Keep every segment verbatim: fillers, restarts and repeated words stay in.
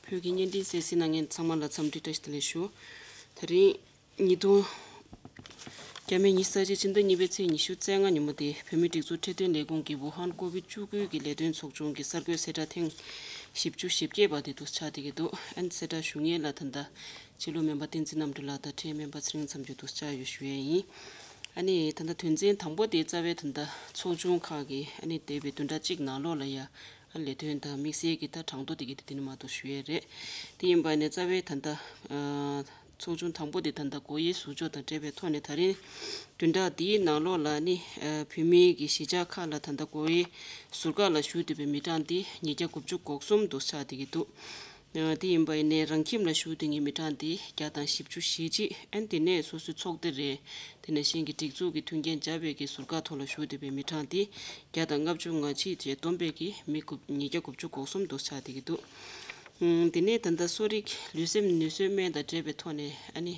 བོད་ཀྱི་བརྙན་འཕྲིན་གསན་གཟིགས་གནང་མཁན་ཚང་མ་ལ་འཚམས་འདྲི་བཀྲ་ཤིས་བདེ་ལེགས་ཞུ། དེ་རིང་ཉིས་སྟོང་། རྒྱ་མིའི་ཉི་ཤུ་རྩ་གཅིག་ཕྱི་ཟླ་གཉིས་པའི་ཚེས་ཉི་ཤུ་རྩ་ལྔ་ཉིན་མོ་དེ་བོད་མིའི་སྒྲིག་འཛུགས་འཕྲོད་བསྟེན་ལས་ཁུངས་ཀྱི་ཝུ་ཧན་ཀོ་བིད་བཅུ་དགུ་གི་ལས་དོན་ཚོགས་ཆུང་གི་གསར་འགོད་གསལ་བསྒྲགས་ཐེངས་བཞི་བཅུ་ཞེ་བརྒྱད་པ་དེ་འདུག་ཆགས་བསྡད་ཀྱི་འདུག་ཨན་གསལ་བསྒྲགས་ཞུ་མཁན་ལ་ད་ལྟ་ཕྱི་ལུགས་སྨན་པ་བསྟན་འཛིན་རྣམ་གྲོལ་ལགས་དང་འཕྲལ་སྨན་པ་ཚེ་རིང་མཚམས་གཅོད་འདུག་ཆགས་ཡོད་ཞུ་ཡས་ཡིན། ཨ་ནི་ད་ལྟ་དོན་ཚན་དང་པོ་དེ་རྩ་བའི་ད་ལྟ་ཚོགས་ཆུང་ཁག་གི་ཨ་ནི་འདས་པའི་བདུན་ཕྲག་གཅིག་ནང་ལོགས་ལ་ཡ། ལས་དོན་དང་དམིགས་བསལ་གྱི་ད་གྲངས་ཐོ་དེ་གའི་དེ་དེ་ནི་མ་གཏོགས་ཞུ་ཡས་རེད། དེ་ཡིན་པ་ནས་རྩ་བའི་ད་ལྟ་ཚོགས་ཆུང་དང་པོ་དེ་ད་ལྟ་སྒོ་དབྱེ་ཟུར་འཇོག་དང་འབྲེལ་བའི་ཐོག་ནས་ད་རིང་བདུན་ཕྲག་འདིའི་ནང་ལོགས་ལ་ནི་བོད་མིའི་གི་གཞིས་ཆགས་ཁག་ལ་ད་ལྟ་སྒོ་དབྱེ་ཟུར་བཀག་ལ་ཞུགས་བསྡད་པའི་མི་གྲངས་དེ་ཉིས་བརྒྱ་དགུ་བཅུ་གོ་གསུམ་དུ་ཆགས་བསྡད་ཀྱི་འདུག་དེ་ཡིན་པ་ཡིན་ནའི་རང་ཁྱིམ་ལ་བཞུགས་དེ་ངའི་མི་གྲངས་དེ་བརྒྱ་དང་བཞི་བཅུ་ཞེ་གཅིག་ཨན་དེ་ནས་སོ་སོའི་ཚོགས་སྡེ་རེད། དེ་ནང་བཞིན་གྱི་སྒྲིག་འཛུགས་ཀྱི་མཐུན་རྐྱེན་སྦྱར་བའི་གི་ཟུར་བཀག་ཐོག་ལ་བཞུགས་བསྡད་པའི་མི་གྲངས་དེ་བརྒྱ་དང་ལྔ་བཅུ་ང་གཅིག་བཅས་བསྡོམས་པའི་གི་མི་དགུ་ཉིས་བརྒྱ་དགུ་བཅུ་གོ་གསུམ་དུ་ཆགས་བསྡད་ཀྱི་འདུག་དེ་ནས་ད་ལྟ་གསོ་རིག་ལུས་སེམས་ནུས་གསོའི་སྨན་དང་འབྲེལ་བའི་ཐོག་ནས་ཨ་ནི་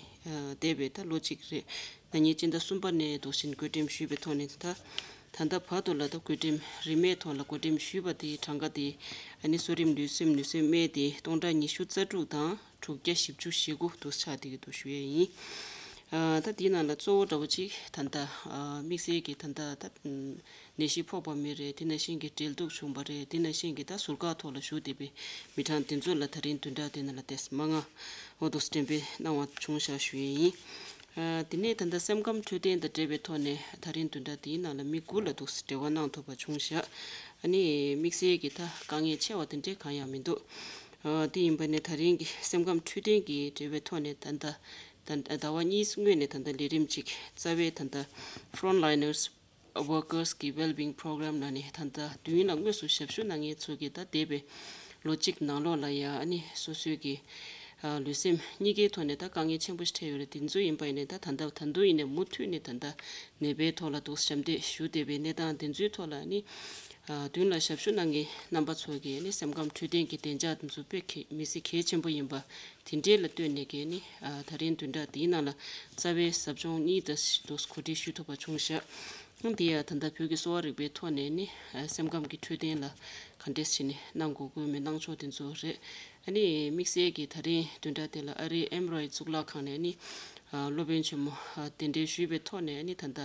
འདས་པའི་ད་ལོ་གཅིག་རེད། ན་ནིང་སྤྱི་ཟླ་གསུམ་པ་ནས་འདུག་བཞིན་བགོ་འགྲེམས་ཞུས་པའི་ཐོག་ནས་ད་ད་ལྟ་བར་དུ་ལ་ད་བགོ་འགྲེམས་རིན་མེད་ཐོག་ལ་བགོ་འགྲེམས་ཞུས་པ་དེའི་གྲངས་ཀ་དེ་ཨ་ནི་གསོ་རིག་ལུས་སེམས་ནུས་གསོའི་སྨན་དེ་སྟོང་ཕྲག་ཉི་ཤུ་རྩ་དྲུག་དང་དྲུག་བརྒྱ་བཞི་བཅུ་ཞེ་དགུ་དུ་ཆགས་བསྡད་ཀྱི་འདུག་ཞུ་ཡས་ཡིན། ད་དེའི་ནང་ལ་གཙོ་བོ་འདྲ་བོ་གཅིག་ད་ལྟ་དམིགས་བསལ་གྱི་ད་ལྟ་ད་ནད་གཞི་ཕོག་པ་མི་རེད། དེ་ནང་བཞིན་གྱི་འབྲེལ་གཏུག་བྱུང་བ་རེད། དེ་ནང་བཞིན་གྱི་ད་ཟུར་བཀག་ཐོག་ལ་བཞུགས་བསྡད་པའི་མི་གྲངས་དེ་ཚོ་ལ་ད་རིང་བདུན་ཕྲག་དེ་ནང་ལ་ཏེས་མ་ལྔ་འོ་འདུག་འགྲེམས་སྤེལ་གནང་བ་བྱུང་བཞག་ཞུ་ཡས་ཡིན། དེ་ནས་ད་ལྟ་སེམས་ཁམས་འཕྲོད་བསྟེན་དང་འབྲེལ་བའི་ཐོག་ནས་ད་རིང་བདུན་ཕྲག་དེའི་ནང་ལ་མི་དགུ་ལ་འདུག་འབྲེལ་བ་གནང་ཐུབ་པ་བྱུང་བཞག་ཨ་ནི་དམིགས་བསལ་གྱི་ད་དཀའ་ངལ་ཆེ་བ་དེ་འདྲས་གང་ཡང་མི་འདུག་དེ་ཡིན་པ་ནས་ད་རིང་གི་སེམས་ཁམས་འཕྲོད་བསྟེན་གྱི་འབྲེལ་བའི་ཐོག་ནས་ད་ལྟ་ད་ཟླ་བ་གཉིས་སྔོན་ནས་ད་ལྟ་ལས་རིམ་གཅིག་རྩ་བའི་ད་ལྟ་Frontliners Workers གི་Wellbeing Program ལ་ནི་ད་ལྟ་དུས་ཡུན་ལ་དངོས་སུ་ཞབས་ཞུ་གནང་མཁན་ཚོ་གིས་ད་འདས་པའི་ལོ་གཅིག་ནང་ལོགས་ལ་ཡ་ཨ་ནི་སོ་སོའི་གི་ལུས་སེམས་གཉིས་ཀའི་ཐོག་ནས་ད་དཀའ་ངལ་ཆེན་པོ་ཞིག་འཕྲད་ཡོད་རེད། དེ་ཚོ་ཡིན་པ་ཡིན་ནའི་ད་ད་ལྟ་ད་དུང་ཡིན་ནའི་མུ་མཐུད་ནས་ད་ལྟ་ནད་པའི་ཐོག་ལ་འདུག་ཞབས་འདེགས་ཞུ་བསྡད་པའི་གནས་སྟངས་དེ་ཚོའི་ཐོག་ལ་ཨ་ནི་མདུན་ལ་ཞབས་ཞུ་གནང་མཁན་རྣམ་པ་ཚོ་གིས་ཨ་ནི་སེམས་ཁམས་འཕྲོད་བསྟེན་གྱི་བདེ་འཇགས་དེ་ཚོ་དཔེ་གལ་མི་སྲིད་གལ་ཆེན་པོ་ཡིན་པ། དེ་འདྲའི་ལ་ལྟོས་ནས་ཀྱི་ནི་ད་རིང་བདུན་ཕྲག་འདིའི་ནང་ལ་རྩ་བའི་ཟབ་སྦྱོང་གཉིས་དང་དུ་གོ་སྒྲིག་ཞུ་ཐུབ་པ་བྱུང་ཤག་དེ་ཡང་ད་ལྟ་བོད་ཀྱི་གསོ་བ་རིག་པའི་ཐོག་ནས་ནི་སེམས་ཁམས་ཀྱི་འཕྲོད་བསྟེན་ལ་ག་འདྲས་བྱས་ནས་གནང་དགོས་དགོས་མིན་གནང་ཕྱོགས་དེ་ཚོ་རེད། ཨ་ནི་དམིགས་བསལ་གྱི་ད་རིང་བདུན་ཕྲག་དེ་ལ་ཨ་རིའི་ཨེམ་རོའི་གཙུག་ལག་ཁང་ནས་ནི་སློབ་དཔོན་ཆེན་མོ་གདན་འདྲེན་ཞུས་པའི་ཐོག་ནས་ནི་ད་ལྟ་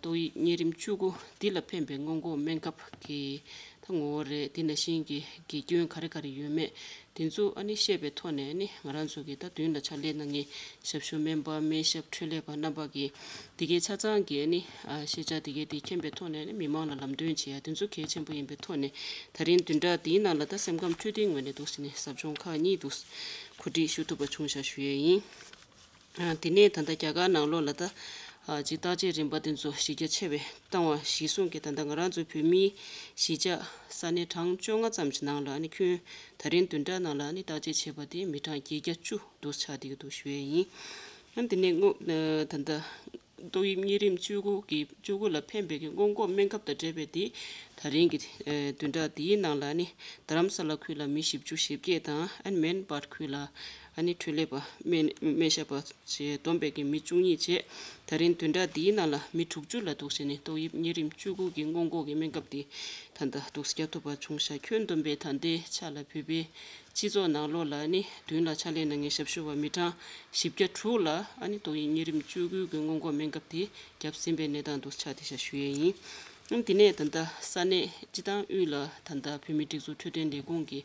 ཏོག་དབྱིབས་གཉན་རིམས་བཅུ་དགུ་འདི་ལ་ཕན་པའི་སྔོན་འགོག་སྨན་ཁབ་ཀྱི་ད་ངོ་བོ་རེད། དེ་ནང་བཞིན་གྱི་དགེ་སྐྱོན་ག་རེ་ག་རེ་ཡོད་མེད་དེ་ཚོ་ཨ་ནི་ཤེས་པའི་ཐོག་ནས་ཨ་ནི་ང་རང་ཚོ་གི་ད་མདུན་ལ་ཕྱག་ལས་གནང་མཁན་ཞབས་ཞུ་སྨན་པ་སྨན་ཞབས་འཕྲོད་ལས་པ་རྣམ་པ་གིས་དེ་གའི་ཆ་ཚང་གི་ཨ་ནི་ཤེས་བྱ་དེ་གའི་དེ་མཁྱེན་པའི་ཐོག་ནས་ཨ་ནི་མི་མང་ལ་ལམ་སྟོན་བྱེད་ཡ་དེ་ཚོ་གལ་ཆེན་པོ་ཡིན་པའི་ཐོག་ནས་ད་རིང་བདུན་ཕྲག་འདིའི་ནང་ལ་ད་སེམས་ཁམས་འཕྲོད་བསྟེན་ངོས་ནས་འདུག་ཟེར་ནས་ཟབ་སྦྱོང་ཁག་གཉིས་འདུག་གོ་སྒྲིག་ཞུ་ཐུབ་པ་བྱུང་བཞག་ཞུ་ཡས་ཡིན། དེ་ནས་ད་ལྟ་རྒྱ་གར་ནང་ལོགས་ལ་ད་ཅིག་བརྟག་དཔྱད་རིམ་པ་དེ་ཚོ་གཞི་རྒྱ་ཆེ་བའི་བཏང་བ་གཞིར་བཟུང་གིས་ད་ལྟ་ང་རང་ཚོ་བོད་མིའི་གཞིས་ཆགས་ས་གནས་གྲངས་བཅོ་ལྔ་ཙམ་གྱི་ནང་ལ་ཨ་ནི་ཁྱོན་ད་རིང་བདུན་ཕྲག་ནང་ལ་ཨ་ནི་བརྟག་དཔྱད་བྱས་པ་དེ་མི་གྲངས་བརྒྱད་བརྒྱ་བཅུ་འདུག་ཆགས་བསྡད་ཀྱི་འདུག་ཞུ་ཡས་ཡིན། ཨ་ནི་དེ་ནས་སྔོན་ད་ལྟ་ཏོག་དབྱིབས་གཉན་རིམས་བཅུ་དགུ་གི་བཅུ་དགུ་ལ་ཕན་པའི་གི་སྔོན་འགོག་སྨན་ཁབ་དང་འབྲེལ་བའི་དེ་ད་རིང་གི་བདུན་ཕྲག་འདིའི་ནང་ལ་ནི་རྡ་རམ་ས་ལ་ཁུལ་ལ་མི་བཞི་བཅུ་ཞེ་བརྒྱད་དང་ཨ་ནི་མན་སྦཱད་ཁུལ་ལ་ཨ་ནི་འཕྲོད་ལས་པ་སྨན་སྨན་ཞབས་པ་བཅས་བསྡོམས་པའི་གི་མི་བཅུ་གཉིས་བཅས་ད་རིང་བདུན་ཕྲག་འདིའི་ནང་ལ་མི་དྲུག་ཅུ་ལ་འདུག་བྱས་ནས་ཏོག་དབྱིབས་གཉན་རིམས་བཅུ་དགུ་གི་སྔོན་འགོག་གི་སྨན་ཁབ་དེ་ད་ལྟ་འདུག་བརྒྱབ་ཐུབ་པ་བྱུང་ཤག་ཁྱོན་བསྡོམས་པའི་ད་ལྟའི་ཆ་ལ་བོད་པའི་སྤྱི་ཚོགས་ནང་ལོགས་ལ་ནི་མདུན་ལ་ཕྱག་ལས་གནང་མཁན་ཞབས་ཞུ་བ་མི་གྲངས་བཞི་བརྒྱ་དྲུག་ལ་ཨ་ནི་ཏོག་དབྱིབས་གཉན་རིམས་བཅུ་དགུ་གི་སྔོན་འགོག་སྨན་ཁབ་དེ་བརྒྱབ་ཟིན་པའི་གནས་སྟངས་འདུག་ཆགས་བསྡད་ཤག་ཞུ་ཡས་ཡིན། ཨ་ནི་དེ་ནས་ད་ལྟ་ས་གནས་སྤྱི་བཏང་དབུས་ལ་ད་ལྟ་བོད་མིའི་སྒྲིག་འཛུགས་འཕྲོད་བསྟེན་ལས་ཁུངས་ཀྱི་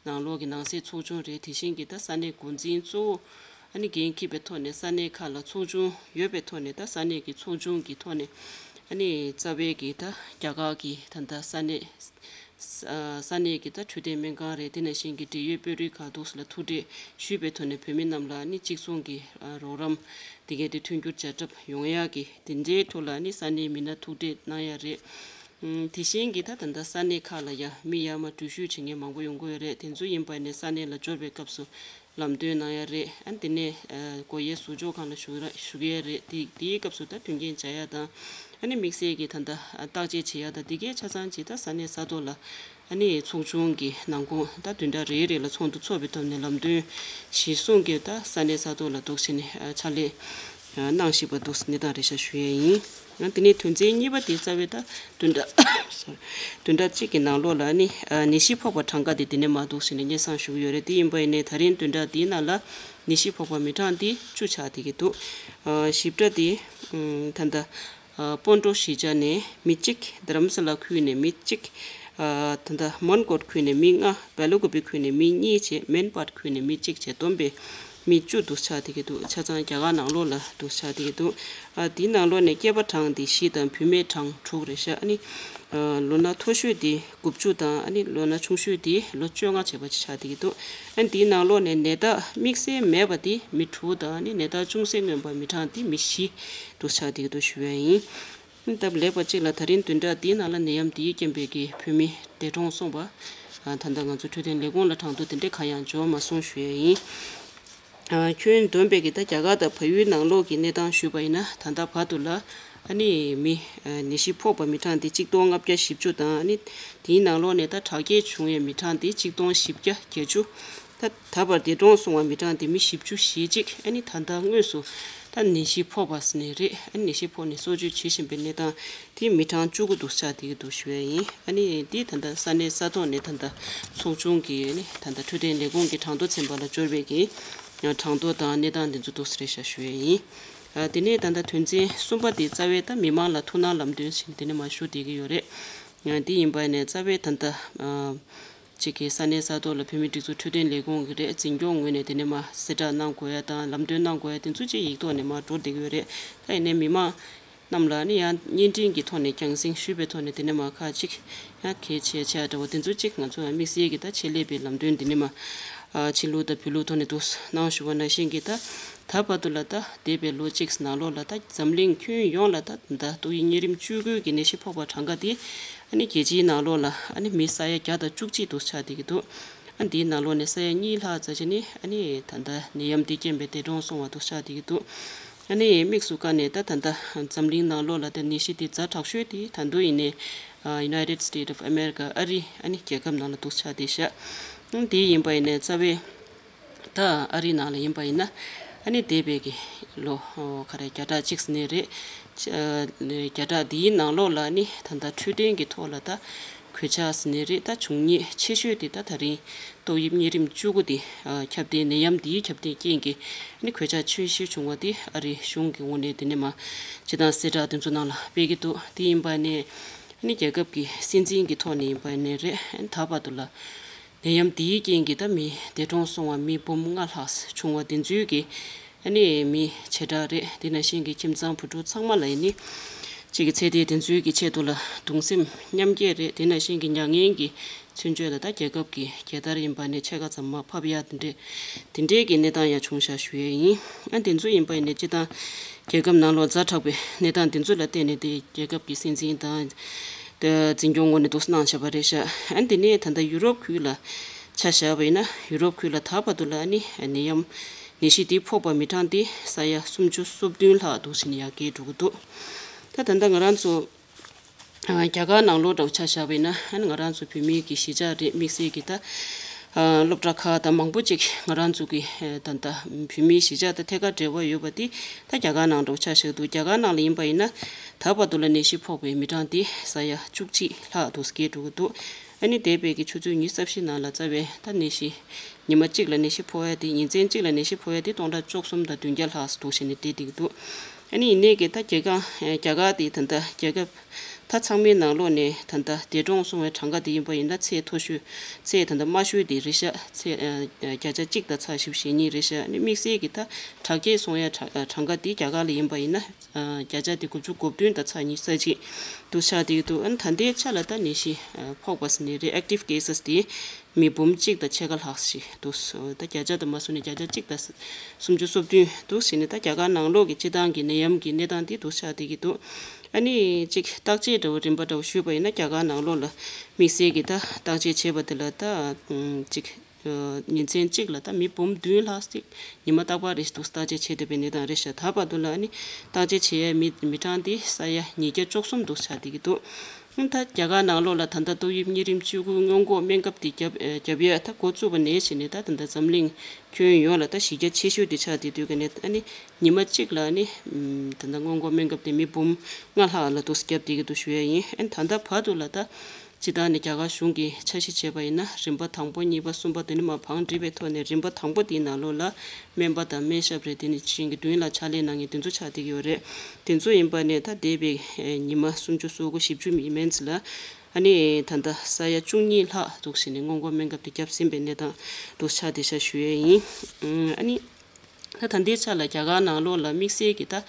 ནང་ལོགས་ཀྱི་ནང་སྲིད་ཚོགས་ཆུང་རེད། དེ་བཞིན་གྱི་ད་ས་གནས་འགོ་འཛིན་གཙོ་བོ་ཨ་ནི་འགན་འཁྱེར་བའི་ཐོག་ནས་ས་གནས་ཁག་ལ་ཚོགས་ཆུང་ཡོད་པའི་ཐོག་ནས་ད་ས་གནས་ཀྱི་ཚོགས་ཆུང་གི་ཐོག་ནས་ཨ་ནི་རྩ་བའི་གི་ད་རྒྱ་གར་གྱི་ད་ལྟ་ས་གནས་ས་ས་གནས་ཀྱི་ད་འཕྲོད་བསྟེན་སྨན་ཁང་རེད། དེ་ནང་བཞིན་གྱི་འབྲེལ་ཡོད་དཔོན་རིགས་ཁག་འདུག་ལ་ཐུག་འཕྲད་ཞུས་པའི་ཐོག་ནས་བོད་མི་རྣམས་ལ་ཨ་ནི་གཅིག་མཚུངས་ཀྱི་རོགས་རམ་དེ་གའི་དེ་མཐུན་འགྱུར་བྱ་གྲབས་ཡོང་ཡག་གི་དེ་འདྲའི་ཐོག་ལ་ཨ་ནི་ས་གནས་མི་སྣ་ཐུག་འཕྲད་གནང་ཡག་རེད། ཨམ། དེ་བཞིན་གྱི་ད་ད་ལྟ་ས་གནས་ཁག་ལ་ཡ་མི་ཡར་མར་འགྲུལ་བཞུད་བྱེད་མཁན་མང་པོ་ཡོང་གི་ཡོད་རེད། དེ་ཚོ་ཡིན་པ་ནས་ས་གནས་ལ་འབྱོར་བའི་སྐབས་སུ་ལམ་སྟོན་གནང་ཡ་རེད། ཨ་དེ་ནས་ཨ་སྒོ་དབྱེ་ཟུར་འཇོག་ཁང་ལ་བཞུགས་ར་བཞུགས་ཡ་རེད། དེ་དེའི་སྐབས་སུ་ད་མཐུན་རྐྱེན་སྦྱར་ཡ་དང་ཨ་ནི་དམིགས་བསལ་གྱི་ད་ལྟ་བརྟག་དཔྱད་བྱེད་ཡ་དང་དེ་གའི་ཆ་ཚང་ཅིག་ད་ས་གནས་ས་ཐོག་ལ་ཨ་ནི་ཚོགས་ཆུང་གི་ནང་ཁོངས་ད་བདུན་ཕྲག་རེ་རེ་ལ་ཚོགས་འདུ་འཚོགས་པའི་ཐོག་ནས་ལམ་སྟོན་གཞིར་བཟུང་གི་ད་ས་གནས་ས་ཐོག་ལ་འདུག་བྱས་ནས་ཨ་ཕྱག་ལས་ གནང་བཞིན་པ་འདུག་གནས་སྟངས་རེད་ཤག་ཞུ་ཡས་ཡིན། ཨ་དེ་ནས་དོན་ཚན་གཉིས་པ་དེ་རྩ་བའི་ད་བདུན་ཕྲག་སོ་རི། བདུན་ཕྲག་གཅིག་གི་ནང་ལོགས་ལ་ནི་ཨ་ནད་གཞི་ཕོག་པ་གྲངས་ཀ་དེ་དེ་ནས་མར་འདུག་ཟེར་ནས་སྙན་སེང་ཞུ་གི་ཡོད་རེད། དེ་ཡིན་པ་ཡིན་ནའི་ད་རིང་བདུན་ཕྲག་དེའི་ནང་ལ་ནད་གཞི་ཕོག་པ་མི་གྲངས་དེ་བཅུ་ཆགས་བསྡད་ཀྱི་འདུག་ཨ་ཞིབ་ཕྲ་དེ་ཨམ་ད་ལྟ་ཨ་སྤོན་ཊོ་གཞིས་ཆགས་ནས་མི་གཅིག་རྡ་རམ་ས་ལ་ཁུལ་ནས་མི་གཅིག་ཨ་ད་ལྟ་མོན་གྷོ་ཁུལ་ནས་མི་ལྔ། སྦེལ་ཀོབ་ཁུལ་ནས་མི་གཉིས་བྱས། མན་སྦཱད་ཁུལ་ནས་མི་གཅིག་བྱས། བསྡོམས་པས་མི་བཅུ་འདུག་ཆགས་བསྡད་ཀྱི་འདུག་ཆ་ཚང་རྒྱ་གར་ནང་ལོགས་ལ་འདུག་ཆགས་བསྡད་ཀྱི་འདུག་ཨ་དེའི་ནང་ལོགས་ནས་སྐྱེས་པ་གྲངས་དེ་བཞི་དང་བུད་མེད་གྲངས་དྲུག་རེད་ཤག་ཨ་ནི་ཨ་ལོ་ན་མཐོ་ཤོས་དེ་དགུ་བཅུ་དང་ཨ་ནི་ལོ་ན་ཆུང་ཤོས་དེ་ལོ་བཅོ་ལྔ་བྱས་པ་ཅིག་ཆགས་བསྡད་ཀྱི་འདུག་ཨ་ནི་དེའི་ནང་ལོགས་ནས་ནད་རྟགས་དམིགས་བསལ་མེད་པ་དེ་མི་དྲུག་དང་ཨ་ནི་ནད་རྟགས་ཅུང་ཟད་མངོན་པ་མི་གྲངས་དེ་མི་བཞི་འདུག་ཆགས་བསྡད་ཀྱི་འདུག་ཞུ་ཡ་ཡིན། སྟབས་ལེགས་པ་གཅིག་ལ་ད་རིང་བདུན་ཕྲག་འདིའི་ནང་ལ་ནད་ཡམས་འདིའི་རྐྱེན་པས་ཀྱི་བོད་མི་འདས་གྲོངས་སོང་བ། ཨ་ད་ལྟ་ང་ཚོ་འཕྲོད་བསྟེན་ལས་ཁུངས་ལ་གྲངས་ཐོ་དེ་འདྲས་གང་ཡང་འབྱོར་མ་སོང་ཞུ་ཡས་ཡིན། ཨ་ཁྱོན་བསྡོམས་པས་ཀྱི་ད་རྒྱ་གར་དང་བལ་ཡུལ་ནང་ལོགས་ཀྱི་གནས་སྟངས་ཞུས་པ་ཡིན་ན། ད་ལྟ་བར་དུ་ལ་ཨ་ནི་མི་ཨ་ནད་གཞི་ཕོག་པ་མི་གྲངས་འདི་གཅིག་སྟོང་ལྔ་བརྒྱ་བཞི་བཅུ་དང་། ཨ་ནི་དེའི་ནང་ལོགས་ནས་ད་དྲག་སྐྱེད་བྱུང་བའི་མི་གྲངས་འདི་གཅིག་སྟོང་བཞི་བརྒྱ་བརྒྱད་ཅུ། ད་ད་བར་འདས་གྲོངས་སོང་བ་མི་གྲངས་དེ་མི་བཞི་བཅུ་ཞེ་གཅིག་ཨ་ནི་ད་ལྟ་དངོས་སུ་ད་ནད་གཞི་ཕོག་པ་ཟེར་ནས་རེད། ཨ་ནི་ནད་གཞི་ཕོག་ནས་གསོ་བཅོས་བྱེད་བཞིན་པའི་གནས་སྟངས་དེ་མི་གྲངས་བཅུ་དགུ་འདུག་ཆགས་བསྡད་ཀྱི་འདུག་ཞུ་ཡས་ཡིན། ཨ་ནི་འདི་ད་ལྟ་ས་གནས་ས་ཐོག་ནས་ད་ལྟ་ཚོགས་ཆུང་གི་ཨ་ནི་ད་ལྟ་འཕྲོད་བསྟེན་ལས་ཁུངས་ཀྱི་གྲངས་ཐོ་ཚན་པ་ལ་འབྱོར་བའི་གི་གྲངས་ཐོ་དང་གནས་སྟངས་འདི་ཚོ་འདུག་ཟེར་ཤག་ཞུ་ཡས་ཡིན། ཨ་དེ་ནས་ད་ལྟ་དོན་ཚན་གསུམ་པ་དེ་རྩ་བའི་ད་མི་མང་ལ་ཐུགས་སྣང་ལམ་སྟོན་ཞིག་དེ་ནས་མར་ཞུ་བསྡད་ཀྱི་ཡོད་རེད། ཨ་འདི་ཡིན་པ་ནས་རྩ་བའི་ད་ལྟ་ཨ། གཅིག་གིས་ས་གནས་ས་ཐོག་ལ་བོད་མིའི་སྒྲིག་འཛུགས་འཕྲོད་བསྟེན་ལས་ཁུངས་ཀྱི་རེད། འཛིན་སྐྱོང་ངོས་ནས་དེ་ནས་མར་གསལ་བསྒྲགས་གནང་དགོས་ཡ་དང་ལམ་སྟོན་གནང་དགོས་ཡ་དེ་ཚོ་ཅིག་ཡིག་ཐོག་ནས་མར་འགྲོ་བསྡད་ཀྱི་ཡོད་རེད། ད་ཡིན་ནའི་མི་མང་རྣམས་ལ་ནི་ཡང་བརྙན་འཕྲིན་གྱི་ཐོག་ནས་རྒྱང་སྲིང་ཞུས་པའི་ཐོག་ནས་དེ་ནས་མར་ཁག་ཅིག་ཡང་གལ་ཆེ་ཆེ་འདྲ་བོ་དེ་ཚོ་ཅིག་ང་ཚོ་དམིགས་བསལ་གྱི་ད་ཆེད་ལས་པའི་ལམ་སྟོན་དེ་ནས་མར་ཨ་ཕྱི་ལུགས་དང་བོད་ལུགས་ཐོག་ནས་འདུག་གནང་ཞུ་བ་ནང་བཞིན་གྱི་ད་ད་བར་དུ་ལ་ད་འདས་པའི་ལོ་གཅིག་ནང་ལོགས་ལ་ད་འཛམ་གླིང་ཁྱོན་ཡོངས་ལ་ད་ད་ཏོག་དབྱིབས་གཉན་རིམས་བཅུ་དགུ་གི་ནད་གཞི་ཕོག་པ་གྲངས་ཀ་དེ་ཨ་ནི་རྒྱལ་སྤྱིའི་ནང་ལོགས་ལ་ཨ་ནི་མི་ས་ཡ་བརྒྱ་དང་བཅུ་གཅིག་འདུག་ཆགས་བསྡད་ཀྱི་འདུག་ཨ་འདིའི་ནང་ལོགས་ནས་ས་ཡ་གཉིས་ལྷག་ཙམ་ཅིག་ནི་ཨ་ནི་ད་ལྟ་ནད་ཡམས་འདི་རྐྱེན་པས་འདས་གྲོངས་སོང་བ་འདུག་ཆགས་བསྡད་ཀྱི་འདུག་ཨ་ནི་དམིགས་སུ་བཀར་ནས་ད་ད་ལྟ་འཛམ་གླིང་ནང་ལོགས་ལ་ད་ནད་གཞི་འདི་ཛ་དྲག་ཤོས་དེ་ད་དུང་ཡིན་ནའི་ཨ་United States of America ཨ་རི་ཨ་ནི་རྒྱལ་ཁབ་ནང་ལ་འདུག་ཆགས་བསྡད་ཤག་ཨ་འདི་ཡིན་པ་ཡིན་ནའི་རྩ་བའི་ད་ཨ་རི་ནང་ལ་ཡིན་པ་ཡིན་ན་ཨ་ནི་འདས་པའི་གི་ལོ་ཨོ་ག་རེ་བརྒྱ་ཕྲག་གཅིག་ཟིན་ནས་རེད། ཨ་བརྒྱ་ཕྲག་འདིའི་ནང་ལོགས་ལ་ནི་ད་ལྟ་འཕྲོད་བསྟེན་གྱི་ཐོག་ལ་ད་གོད་ཆག་ཟིན་ནས་རེད། ད་བྱུང་ཉེན་ཆེ་ཤོས་དེ་ད་ད་རིང་ཏོག་དབྱིབས་གཉན་རིམས་བཅུ་དགུ་དེ་ཨ་ཁྱབ་གདལ་ནད་ཡམས་འདིའི་ཁྱབ་གདལ་རྐྱེན་གྱིས་ཨ་ནི་གོད་ཆག་ཆེ་ཤོས་བྱུང་བ་དེ་ཨ་རི་གཞུང་གི་ངོས་ནས་དེ་ནས་མ་སྤྱི་བཏང་གསལ་བསྒྲགས་དེ་ཚོ་ནང་ལ་སྤེལ་གྱི་འདུག་དེ་ཡིན་པ་ནས་ཨ་ནི་རྒྱལ་ཁབ་ཀྱི་སྲིད་འཛིན་གྱི་ཐོག་ནས་ཡིན་པ་ནས་རེད། ཨ་ནི་ད་བར་དུ་ལ། ནད་ཡམས་འདིའི་རྐྱེན་གྱིས་ད་མི་འདས་གྲོངས་སོང་བ་མི་འབུམ་ལྔ་ལྷག་བྱུང་བ་དེ་ཚོའི་གི་ཨ་ནི་མི་བྱེ་བྲག་རེད། དེ་ནང་བཞིན་གྱི་ཁྱིམ་ཚང་བུ་ཕྲུག་ཚང་མ་ལ་ཡིན་ནི་གཅིག་གི་ཚེ་འདས་དེ་ཚོའི་གི་ཆེད་དུ་ལ་གདུང་སེམས་མཉམ་སྐྱེད་རེད། དེ་ནང་བཞིན་གྱི་མྱ་ངན་གྱི་མཚོན་བརྗོད་ལ་ད་རྒྱལ་ཁབ་ཀྱི་རྒྱལ་དར་ཡིན་པ་ནས་ཕྱེད་ཀ་ཙམ་མར་ཕབ་ཡ་དེ་འདྲས་དེ་འདྲས་ཀྱི་གནས་སྟངས་ཡང་བྱུང་བཞག་ཞུ་ཡས་ཡིན། ཨ་དེ་ཚོ་ཡིན་པ་ཡིན་ནས་སྤྱི་བཏང་རྒྱལ་ཁབ་ནང་ལོགས་ཛ་དྲག་པའི་གནས་སྟངས་དེ་ཚོ་ལ་བརྟེན་ནས་དེ་རྒྱལ་ཁབ་ཀྱི་སྲིད་འཛིན་དང་། འཛིན་སྐྱོང་ངོས་ནས་འདུག་གནང་བྱས་པ་རེད་ཤག་ཨ་འདི་ནས་ད་ལྟ་ཡུ་རོབ་ཁུལ་ལ་ཆ་བཞག་པ་ཡིན་ན། ཡུ་རོབ་ཁུལ་ལ་ད་བར་དུ་ལ་ཨ་ནི་ནད་ཡམས་ནད་གཞི་འདི་ཕོག་པ་མི་གྲངས་འདི་ས་ཡ་སུམ་ཅུ་སོ་བདུན་ལྷག་འདུག་ཟེར་ནས་ཡར་རྒྱས་འགྲོ་གི་འདུག་ད་ད་ལྟ་ང་རང་ཚོ་རྒྱ་གར་ནང་ལོགས་འདྲ་བོ་ཆ་བཞག་པ་ཡིན་ན། ཨ་ནི་ང་རང་ཚོ་བོད་མིའི་གི་གཞིས་ཆགས་རེད། དམིགས་བསལ་གྱི་ད་སློབ་གྲྭ་ཁག་དང་མང་པོ་ཅིག་ང་རང་ཚོ་གི་ད་ལྟ་བོད་མིའི་གཞིས་ཆགས་དང་ཐད་ཀར་འབྲེལ་བ་ཡོད་པ་འདི་ད་རྒྱ་གར་ནང་འདྲ་བོ་ཆ་བཞག་འདུག་རྒྱ་གར་ནང་ལ་ཡིན་པ་ཡིན་ན། ད་བར་དུ་ལ་ནད་གཞི་ཕོག་པའི་མི་གྲངས་འདི་ས་ཡ་བཅུ་གཅིག་ལྷག་འདུག་སེ་བརྒལ་འགྲོ་གི་འདུག་ཨ་ནི་འདས་པའི་གི་ཆུ་ཚོད་ཉི་ཤུ་རྩ་བཞི་ནང་ལ་རྩ་བའི་ད་ནད་གཞི་ཉི་མ་གཅིག་ལ་ནད་གཞི་ཕོག་ཡ་དེ། ཉིན་མཚན་གཅིག་ལ་ནད་གཞི་ཕོག་ཡ་དེ་སྟོང་ཕྲག་བཅུ་གསུམ་དང་བདུན་བརྒྱ་ལྷག་འདུག་ཟེར་ནས་བསྡད་བསྡད་ཀྱི་འདུག་ཨ་ནི་ཡིན་ནའི་གི་ད་རྒྱལ་ཁང་རྒྱ་གར་དེ་ད་ལྟ་རྒྱལ་ཁབ་ད་ཚང་མའི་ནང་ལོགས་ནས་ད་ལྟ་འདས་གྲོངས་སོང་བའི་གྲངས་ཀ་དེ་ཡིན་པ་ཡིན་ན་ཚད་མཐོ་ཤོས་ཚད་ད་ལྟ་དམའ་ཤོས་དེ་རེད་ཤག་ཚད་བརྒྱ་ཆ་གཅིག་དང་ཚེག་བཞི་བཅུ་ཞེ་གཉིས་རེད་ཤག་ཨ་ནི་དམིགས་བསལ་གྱི་ད་དྲག་སྐྱེད་སོང་ཡ་གྲངས་ཀ་དེ་རྒྱ་གར་ལ་ཡིན་པ་ཡིན་ན། བརྒྱ་ཆ་དེ་དགུ་བཅུ་གོ་བདུན་དང་ཚེག་ཉི་ཤུ་རྩ་གཅིག་འདུག་ཆགས་བསྡད་ཀྱི་འདུག་ཨ་ནི་ད་ལྟའི་ཆ་ལ་ད་ནད་གཞི་ཕོག་པ་ཟེར་ནས་རེད། ཨེག་ཊིབ་ཀེ་སེས་དེ་མི་འབུམ་གཅིག་དང་ཕྱེད་ཀ་ལྷག་ཞིག་འདུག་ད་བརྒྱ་ཆ་དང་མ་སོང་ནས་བརྒྱ་ཆ་གཅིག་དང་སུམ་ཅུ་སོ་བདུན་འདུག་ཟེར་ནས། ད་རྒྱ་གར་ནང་ལོགས་ཀྱི་སྤྱི་བཏང་གི་ནད་ཡམས་ཀྱི་གནས་སྟངས་དེ་འདུག་ཆགས་བསྡད་ཀྱི་འདུག་ཨ་ནི་གཅིག་བརྟག་དཔྱད་འདྲ་བོ་རིམ་པ་འདྲ་བོ་ཞུས་པ་ཡིན་ན། རྒྱ་གར་ནང་ལོགས་ལ་དམིགས་བསལ་གྱི་ད་བརྟག་དཔྱད་བྱས་པ་དེ་ལ་ད་གཅིག་ཉིན་མཚན་གཅིག་ལ་ད་མི་འབུམ་བདུན་ལྷག་ཅིག་ཉི་མ་རྟག་པར་རེ་བཞིན་དུ་བརྟག་དཔྱད་བྱེད་བསྡད་པའི་གནས་སྟངས་རེད་ཤག་ད་བར་དུ་ལ་ཨ་ནི་བརྟག་དཔྱད་བྱེད་ཡའི་མི་མི་གྲངས་དེ་ས་ཡ་ཉིས་བརྒྱ་བཅུ་གསུམ་འདུག་ཆགས་བསྡད་ཀྱི་འདུག་ད་རྒྱ་གར་ནང་ལོགས་ལ་ད་ལྟ་ཏོག་དབྱིབས་གཉན་རིམས་བཅུ་དགུའི་སྔོན་འགོག་སྨན་ཁབ་དེ་བརྒྱབ་ཨེ་བརྒྱབ་ཡས་ད་འགོ་བཙུགས་པ་ནས་བྱས་ནས་ད་ད་ལྟ་འཛམ་གླིང་ཁྱོན་ཡོངས་ལ་ད་གཞི་རྒྱ་ཆེ་ཤོས་དེ་ཆགས་བསྡད་དུས་ཀ་ནས་ཨ་ནི་ཉི་མ་གཅིག་ལ་ཨ་ནི་ད་ལྟ་སྔོན་འགོག་སྨན་ཁབ་དེ་མི་འབུམ་ལྔ་ལྷག་ལ་འདུག་སེ་བརྒྱབ་བསྡད་ཀྱི་འདུག་ཞུ་ཡས་ཡིན། ཨ་ནི་ད་ལྟ་བར་དུ་ལ་ད་སྤྱིར་བཏང་ནས་རྒྱ་གར་གཞུང་གིས་འཆར་གཞི་བྱས་པ་ཡིན་ན་རིམ་པ་དང་པོ་གཉིས་པ་གསུམ་པ་དེ་ནི་མར་བང་སྒྲིག་པའི་ཐོག་ནས་རིམ་པ་དང་པོ་དེའི་ནང་ལོགས་ལ་སྨན་པ་དང་སྨན་ཞབས་རེད། དེ་ནི་ཅིང་གི་མདུན་ལ་ཕྱག་ལས་གནང་མཁན་དེ་ཚོ་ཆགས་བསྡད་ཀྱི་ཡོད་རེད། དེ་ཚོ་ཡིན་པ་ནས་ད་འདས་པའི་ཉི་མ་སུམ་ཅུ་སོ་དགུ་བཞི་བཅུ་མིན་མན་ཚེ་ལ་ཨ་ནི་ད་ལྟ་ས་ཡ་བཅུ་གཉིས་ལྷག་འདུག་ཟེར་ནས་སྔོན་འགོག་སྨན་ཁབ་དེ་བརྒྱབ་ཟིན་པའི་གནས་སྟངས་འདུག་ཆགས་བསྡད་ཤག་ཞུ་ཡས་ཡིན། ཨ་ནི་ད་ད་ལྟའི་ཆ་ལ་རྒྱ་གར་ནང་ལོགས་ལ་དམིགས་བསལ་གྱི་ད་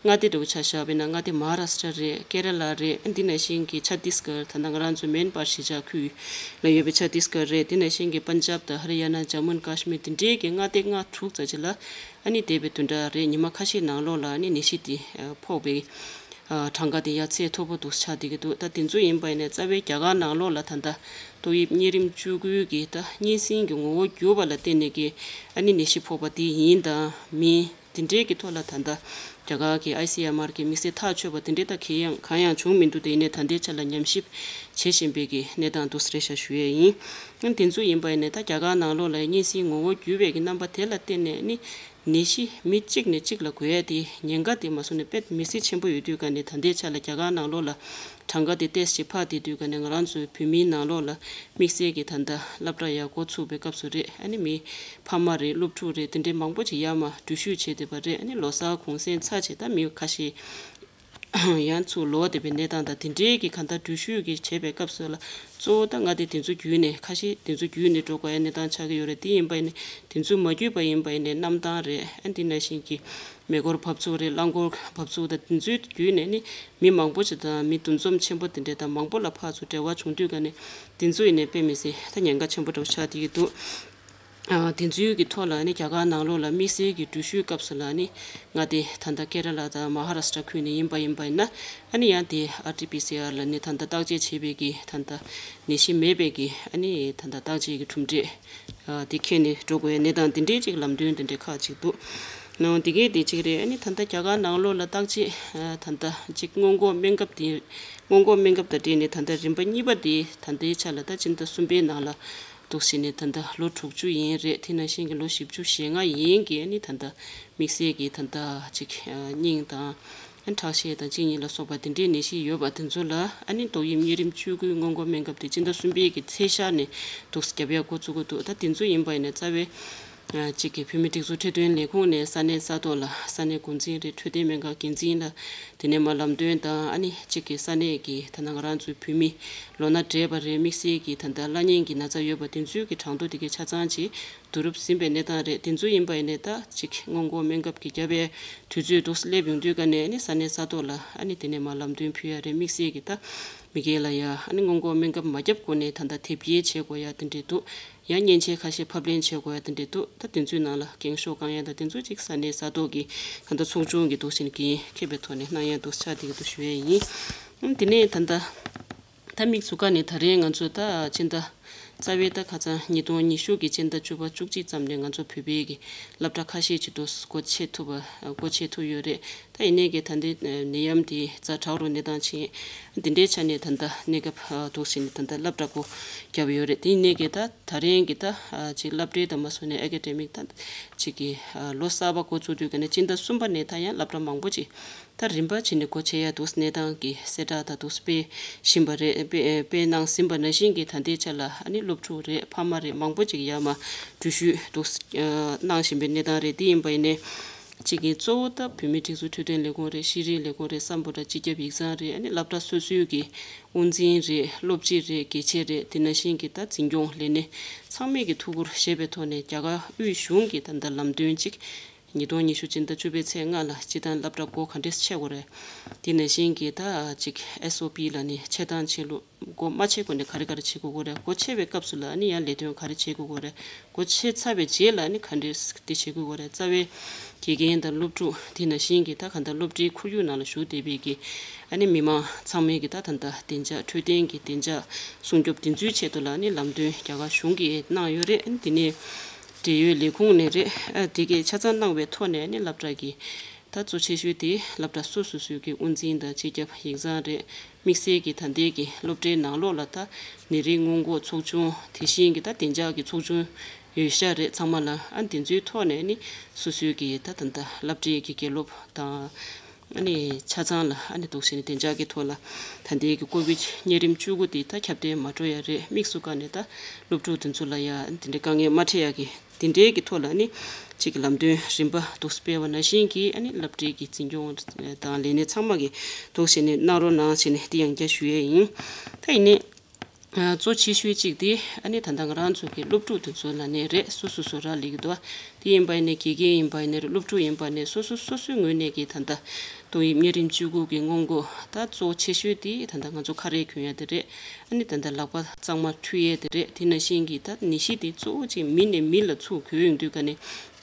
མངའ་སྡེ་འདྲ་བོ་ཆ་བཞག་པ་ཡིན་ན་མངའ་སྡེ་མ་ཧཱ་རཱ་སི་ཊ་རེད། ཀེ་ར་ལ་རེད། འདི་ནང་བཞིན་གྱི་ཆ་ཏིས་གྷར་ད་ལྟ་ང་རང་ཚོ་མོན་པ་གཞིས་ཆགས་ཁུལ་ལ་ཡོད་པའི་ཆ་ཏིས་གྷར་རེད། འདི་ནང་བཞིན་གྱི་པན་ཇབ་དང་ཧ་རི་ཡ་ན། ཇམ་མུ་ཨེན་ཀ་ཤི་མིར་འདི་འདྲའི་གི་མངའ་སྡེ་ལྔ་དྲུག་ཙམ་ཅིག་ལ་ཨ་ནི་འདས་པའི་བདུན་ཕྲག་རེ་ཉི་མ་ཁ་ཤས་ནང་ལོགས་ལ་ཨ་ནི་ནད་གཞི་དེ་ཕོག་པའི་གྲངས་ཀ་དེ་ཡ་ཚད་མཐོ་པོ་འདུག་ཆགས་བསྡད་ཀྱི་འདུག་ད་དེ་ཚོ་ཡིན་པ་ཡིན་ནའི་རྩ་བའི་རྒྱ་གར་ནང་ལོགས་ལ་ད་ལྟ་ཏོག་དབྱིབས་གཉན་རིམས་བཅུ་དགུའི་གི་ད་གཉན་སྲིན་གྱི་ངོ་བོ་འགྱུར་བ་ལ་བརྟེན་ནས་གི་ཨ་ནི་ནད་གཞི་ཕོག་པ་དེ་ཡིན་དང་མིན་དེ་འདྲའི་གི་ཐོག་ལ་ད་ལྟ་རྒྱ་གར་གི་ཨའི་སི་ཨེམ་ཨར་གི་དམིགས་བསལ་ཐག་ཆོད་པ་དེ་འདྲའི་ད་གལ་ཡང་གང་ཡང་བྱུང་མི་འདུག་དེ་ཡིན་ནའི་ད་ལྟའི་ཆ་ལ་ཉམས་ཞིབ་བྱེད་བཞིན་པའི་གི་གནས་སྟངས་འདུག་ཟེར་ཤག་ཞུ་ཡས་ཡིན། ཨ་ནི་དེ་ཚོ་ཡིན་པ་ཡིན་ནའི་ད་རྒྱ་གར་ནང་ལོགས་ལ་གཉན་སྲིན་ངོ་བོ་འགྱུར་བའི་གི་རྣམ་པ་དེ་ལ་བརྟེན་ནས་ནི་ནད་གཞི་མི་གཅིག་ནས་གཅིག་ལ་འགོས་ཡ་དེ་ཉེན་ཁ་དེ་མ་སོང་ནས་དཔེ་མི་སྲིད་ཆེན་པོ་ཡོད་དུས་ཀ་ནས་ད་ལྟའི་ཆ་ལ་རྒྱ་གར་ནང་ལོགས་ལ་གྲངས་ཀ་དེ་ཏོག་ཙམ་འཕར་བསྡད་དུས་ཀ་ནས་ང་རང་ཚོའི་བོད་མིའི་ནང་ལོགས་ལ་དམིགས་བསལ་གྱི་ད་ལྟ་སློབ་གྲྭ་ཡར་འགོ་ཚུགས་པའི་སྐབས་སུ་རེད། ཨ་ནི་མི་ཕ་མ་རེད། སློབ་ཕྲུག་རེད། དེ་འདྲའི་མང་པོ་ཅིག་ཡར་མར་འགྲུལ་བཞུད་བྱས་བསྡད་པ་རེད། ཨ་ནི་ལོ་གསར་གུང་སེང་ཚར་བྱས་ད་མི་ཁ་ཤས་ཡང་ཚུར་ལོག་བསྡད་པའི་གནས་སྟངས་དང་དེ་འདྲའི་གི་གང་ལྟར་འགྲུལ་བཞུད་ཀྱི་བྱེད་པའི་སྐབས་སུ་ལ་གཙོ་བོ་ད་མངའ་སྡེ་དེ་ཚོ་བརྒྱུད་ནས་ཁ་ཤས་དེ་ཚོ་བརྒྱུད་ནས་འགྲོ་དགོས་ཡ་གནས་སྟངས་ཆགས་ཀྱི་ཡོད་རེད། དེ་ཡིན་པ་ཡིན་ནའི་དེ་ཚོ་མ་བརྒྱུད་པ་ཡིན་པ་ཡིན་ནའི་གནམ་ཐང་རེད། ཨ་འདི་ནང་བཞིན་གྱི་མེ་འཁོར་བབས་ཚུགས་རེད། རླངས་འཁོར་བབས་ཚུགས་དང་དེ་ཚོའི་བརྒྱུད་ནས་ནི་མི་མང་པོ་ཞིག་དང་མི་འདུ་འཛོམས་ཆེན་པོ་དེ་འདྲས་དང་མང་པོ་ལ་ཕར་ཚུར་འབྲེལ་བ་བྱུང་དུས་ཀ་ནས་དེ་ཚོ་ཡིན་ནའི་དཔེ་མི་སྲིད་ད་ཉེན་ཁ་ཆེན་པོ་འདྲ་བོ་ཆགས་བསྡད་ཀྱི་འདུག་ཨ་དེ་ཚོའི་གི་ཐོག་ལ་ནི་རྒྱ་གར་ནང་ལོགས་ལ་དམིགས་བསལ་གྱི་འགྲུལ་བཞུད་སྐབས་སུ་ལ་ནི་མངའ་སྡེ་ད་ལྟ་ཀེ་ར་ལ་དང་མ་ཧཱ་རཱ་སི་ཊ་ཁུལ་ནས་ཡིན་པ་ཡིན་པ་ཡིན་ན་ཨ་ནི་ཡང་དེ་ཨར་ཊི་པི་སི་ཨར་ལ་ནི་ད་ལྟ་བརྟག་དཔྱད་བྱེད་པའི་གི་ད་ལྟ་ནད་གཞི་མེད་པའི་གི་ཨ་ནི་ད་ལྟ་བརྟག་དཔྱད་ཀྱི་གྲུབ་འབྲས་ཨ་དེ་འཁྱེར་ནས་འགྲོ་དགོས་གནས་སྟངས་དེ་འདྲའི་ཅིག་ལམ་སྟོན་དེ་འདྲའི་ཁག་ཅིག་འདུག་ནང་དེ་གའི་དེ་གཅིག་རེད། ཨ་ནི་ད་ལྟ་རྒྱ་གར་ནང་ལོགས་ལ་བརྟག་དཔྱད་ཨ་ད་ལྟ་གཅིག་སྔོན་འགོག་སྨན་ཁབ་དེ་སྔོན་འགོག་སྨན་ཁབ་དང་འབྲེལ་ནས་ད་ལྟ་རིམ་པ་གཉིས་པ་དེ་ད་ལྟའི་ཆ་ལ་ད་སྤྱི་ཟླ་གསུམ་པའི་ནང་ལ་འདུག་བྱས་ནས་ད་ལྟ་ལོ་དྲུག་ཅུ་ཡན་རེད། དེ་ནང་བཞིན་གྱི་ལོ་བཞི་བཅུ་ཞེ་ལྔ་ཡན་གྱི་ཨ་ནི་ད་ལྟ་དམིགས་བསལ་གྱི་ད་ལྟ་ཅིག་ཨ་སྙིང་དང་ཁྲག་ཤེད་དང་གཅིན་སྙི་ལ་སོགས་པ་དེ་འདྲའི་ནད་གཞི་ཡོད་པ་དེ་ཚོ་ལ་ཨ་ནི་ཏོག་དབྱིབས་གཉན་རིམས་བཅུ་དགུའི་སྔོན་འགོག་སྨན་ཁབ་དེ་སྤྱི་ཟླ་གསུམ་པའི་གི་ཚེས་ཤར་ནས་འདུག་སེ་བརྒྱབ་ཡག་འགོ་བཙུགས་ཀྱི་འདུག་ད་དེ་ཚོ་ཡིན་པ་ཡིན་ན་རྩ་བའི་ཨ་གཅིག་གི་བོད་མིའི་སྒྲིག་འཛུགས་འཕྲོད་བསྟེན་ལས་ཁུངས་ནས་ས་གནས་ས་ཐོག་ལ་ས་གནས་འགོ་འཛིན་རེད། འཕྲོད་བསྟེན་སྨན་ཁང་འགན་འཛིན་ལ་དེ་ནས་མར་ལམ་སྟོན་དང་ཨ་ནི་གཅིག་གི་ས་གནས་ཀྱི་ད་ནང་ང་རང་ཚོའི་བོད་མི་ལོ་ན་བགྲེས་པ་རེད། དམིགས་བསལ་གྱི་ད་ལྟ་བླ་གཉན་གྱི་ན་ཚ་ཡོད་པ་དེ་ཚོའི་གི་གྲངས་ཐོ་དེ་གའི་ཆ་ཚང་ཅིག་བསྡུ་རུབ་ཟིན་པའི་གནས་སྟངས་རེད། དེ་ཚོ་ཡིན་པ་ཡིན་ནའི་ད་ཅིག་སྔོན་འགོག་སྨན་ཁབ་ཀྱི་བརྒྱབ་པའི་དུས་ཚོད་འདུག་སླེབས་ཡོང་དུས་ཀ་ནས་ཨ་ནི་ས་གནས་ས་ཐོག་ལ་ཨ་ནི་དེ་ནས་མར་ལམ་སྟོན་ཕུལ་ཡ་རེད། དམིགས་བསལ་གྱི་ད་མི་སྒེར་ལ་ཡ་ཨ་ནི་སྔོན་འགོག་སྨན་ཁབ་མ་བརྒྱབ་གོང་ནས་ད་ལྟ་དེབ་སྐྱེལ་བྱེད་དགོས་ཡ་དེ་འདྲས་འདུག་ཡང་མཉེན་ཆས་ཁ་ཤས་ཕབ་ལེན་བྱེད་དགོས་ཡ་དེ་འདྲས་འདུག་ད་དེ་ཚོའི་ནང་ལ་འགེངས་ཤོག་བཀང་ཡ་དང་དེ་ཚོ་ཅིག་ས་གནས་ས་ཐོག་གི་ད་ལྟ་ཚོགས་ཆུང་གི་འདུག་ཟིན་འགན་འཁྱེར་བའི་ཐོག་ནས་གནང་ཡ་འདུག་ཆགས་བསྡད་ཀྱི་འདུག་ཞུ་ཡ་ཡིན། ཨ་དེ་ནས་ད་ལྟ་ད་མིག་ཟུར་ཁ་ནས་ད་རེས་ང་ཚོ་ད་སྤྱི་ཟླ་རྩ་བའི་ད་ཁ་སང་ཉིས་སྟོང་ཉི་ཤུ་གི་སྤྱི་ཟླ་བཅུ་པ་བཅུ་གཅིག་ཙམ་ནས་ང་ཚོ་བོད་པའི་གི་སློབ་གྲྭ་ཁ་ཤས་ཅིག་ཏུ་སྒོ་ཕྱེ་ཐུབ་པ་སྒོ་ཕྱེ་ཐུབ་ཡོད་རེད། ད་ཡིན་ནའི་གི་ད་ལྟའི་ནད་ཡམས་དེ་ཛ་དྲག་རུ་གནས་སྟངས་ཕྱིན། འདི་འདྲའི་ཆ་ནས་ད་ལྟ་གནས་སྐབས་འདུག་ཟིན་ནས་ད་ལྟ་སློབ་གྲྭ་སྒོ་བརྒྱབ་ཡོད་རེད། དེ་ཡིན་ནའི་གི་ད་ད་རེས་གི་ད་ཅིག་སློབ་གྲྭའི་ད་མ་སོང་ནས་ཨེ་ཀེ་ཌེ་མིག་ད་ཅིག་གི་ལོ་གསར་པ་འགོ་བཙུགས་དུས་ག་ནས་སྤྱི་ཟླ་གསུམ་པ་ནས་ད་ཡང་སློབ་གྲྭ་མང་པོ་ཅིག་ད་རིམ་པ་བྱས་ནས་སྒོ་ཕྱེ་ཡ་འདུག་གནས་སྟངས་ཀྱི་གསལ་བསྒྲགས་ད་འདུག་སྤེལ་བཞིན་པ་རེད། སྤེལ་སྤེལ་གནང་ཟིན་པ་ནང་བཞིན་གྱི་ད་ལྟའི་ཆ་ལ་ཨ་ནི་སློབ་ཕྲུག་རེད། ཕ་མ་རེད། མང་པོ་ཅིག་ཡར་མར་འགྲུལ་བཞུད་འདུག་གནང་བཞིན་པའི་གནས་སྟངས་རེད། དེ་ཡིན་པ་ཡིན་ནའི་གཅིག་གིས་གཙོ་བོ་ད་བོད་མིའི་སྒྲིག་འཛུགས་འཕྲོད་བསྟེན་ལས་ཁུངས་རེད། ཤེས་རིག་ལས་ཁུངས་རེད། སམ་བྷོ་ཊ་སྤྱི་ཁྱབ་ཡིག་ཚང་རེད། ཨ་ནི་སློབ་གྲྭ་སོ་སོའི་གི་དབུ་འཛིན་རེད། སློབ་སྤྱི་རེད། དགེ་ཆེ་རེད། དེ་ནང་བཞིན་གྱི་ད་འཛིན་སྐྱོང་ལས་སྣེ་ཚང་མས་གི་ཐུགས་ཁུར་བཞེས་པའི་ཐོག་ནས་རྒྱ་གར་དབུས་གཞུང་གི་ད་ལྟ་ལམ་སྟོན་གཅིག་ཉིས་སྟོང་ཉི་ཤུ་སྤྱི་ཟླ་བཅུ་པའི་ཚེས་ལྔ་ལ་སྤྱི་བཏང་སློབ་གྲྭ་སྒོ་ག་འདྲས་ཕྱེ་དགོས་རེད། དེ་ནང་བཞིན་གྱི་ད་གཅིག་ཨེས་ཨོ་པི་ལ་ནི་ཕྱེ་སྟངས་བྱེད་ལུགས། སྒོ་མ་ཕྱེ་གོང་ནས་ག་རེ་ག་རེ་བྱེད་དགོས་ཀྱི་རེད། སྒོ་ཕྱེ་བའི་སྐབས་སུ་ལ་ནི་ཡང་ལས་དོན་ག་རེ་བྱེད་དགོས་ཀྱི་རེད། སྒོ་ཕྱེ་ཚར་བའི་རྗེས་ལ་ནི་ག་འདྲས་དེ་བྱེད་དགོས་ཀྱི་རེད། རྩ་བའི་དགེ་རྒན་དང་སློབ་ཕྲུག་དེ་ནང་བཞིན་གྱི་ད་ག་འདྲ་སློབ་གྲྭའི་ཁོར་ཡུག་ནང་ལ་བཞུགས་བསྡད་པའི་གི་ཨ་ནི་མི་མང་ཚང་མའི་གི་ད་ད་ལྟ་བདེ་འཇགས་འཕྲོད་བསྟེན་གྱི་བདེ་འཇགས་སྲུང་སྐྱོབ་དེ་ཚོའི་ཆེད་དུ་ལ་ནི་ལམ་སྟོན་རྒྱ་གར་གཞུང་གིས་གནང་ཡོད་རེད། ཨ་ནི་དེ་ནས་འབྲེལ་ཡོད་ལས་ཁུངས་ནས་རེད། ཨ་དེ་གའི་ཆ་ཚང་གནང་བའི་ཐོག་ནས་ནི་སློབ་གྲྭ་གི་ ད་གཙོ་ཆེ་ཤོས་དེ་སློབ་གྲྭ་སོ་སོ་སོའི་གི་དབུ་འཛིན་དང་སྤྱི་ཁྱབ་ཡིག་ཚང་རེད། དམིགས་བསལ་གྱི་ད་ལྟའི་གི་སློབ་གྲྭའི་ནང་ལོགས་ལ་ད་ནད་རིགས་སྔོན་འགོག་ཚོགས་ཆུང་དེ་བཞིན་གྱི་ད་བདེ་འཇགས་ཀྱི་ཚོགས་ཆུང་ཡོད་ཤག་རེད། ཚང་མ་ལ་ཨ་དེ་ཚོའི་ཐོག་ནས་ནི་སོ་སོའི་གི་ད་ད་ལྟ་སློབ་གྲྭའི་གི་དགེ་སློབ་དང་ཨ་ནི་ཆ་ཚང་ལ་ཨ་ནི་འདུག་བྱས་ནས་བདེ་འཇགས་ཀྱི་ཐོག་ལ་ད་ལྟའི་གི་ཀོ་བིད་གཉན་རིམས་བཅུ་དགུ་དེ་ད་ཁྱབ་གདལ་མ་འགྲོ་ཡ་རེད། དམིགས་སུ་བཀར་ནས་ད་སློབ་ཕྲུག་དེ་ཚོ་ལ་ཡ་དེ་འདྲའི་དཀའ་ངལ་མ་འཕྲད་ཡ་གི་དེ་འདྲའི་གི་ཐོག་ལ་ནི་གཅིག་གི་ལམ་སྟོན་རིམ་པ་འདུག་སྤེལ་བ་ནང་བཞིན་གྱི་ཨ་ནི་སློབ་གྲྭའི་གི་འཛིན་སྐྱོང་དང་ལས་སྣེ་ཚང་མ་གི་འདུག་བྱས་ནས་གནང་རོགས་གནང་བྱས་ནས་དེ་ཡང་བསྐྱར་ཞུ་ཡས་ཡིན། ད་ཡིན་ནའི་གཙོ་ཆེ་ཤོས་གཅིག་དེ་ཨ་ནི་ད་ལྟ་ང་རང་ཚོ་གི་སློབ་ཕྲུག་དེ་ཚོ་ལ་ནས་རེད། སོ་སོ་སོ་རག་ལས་ཀྱི་འདུག་དེ་ཡིན་པ་ཡིན་ནའི་དགེ་རྒན་ཡིན་པ་ཡིན་ནའི་རེད། སློབ་ཕྲུག་ཡིན་པ་ནས་སོ་སོ་སོ་སོའི་ངོས་ནས་གི་ད་ལྟ་ཏོག་དབྱིབས་གཉན་རིམས་བཅུ་དགུ་གི་སྔོན་འགོག་ད་གཙོ་ཆེ་ཤོས་དེ་ད་ལྟ་ང་ཚོ་ཁ་རས་གྱོན་ཡ་དེ་རེད། ཨ་ནི་ད་ལྟ་ལག་པ་གཙང་མ་འཁྲུད་ཡས་དེ་རེད། དེ་ནང་བཞིན་གྱི་ད་ནད་གཞི་དེ་གཙོ་བོ་གཅིག་མི་ནས་མི་ལ་ཚུར་འགོས་ཡོང་དུས་ཀ་ནས་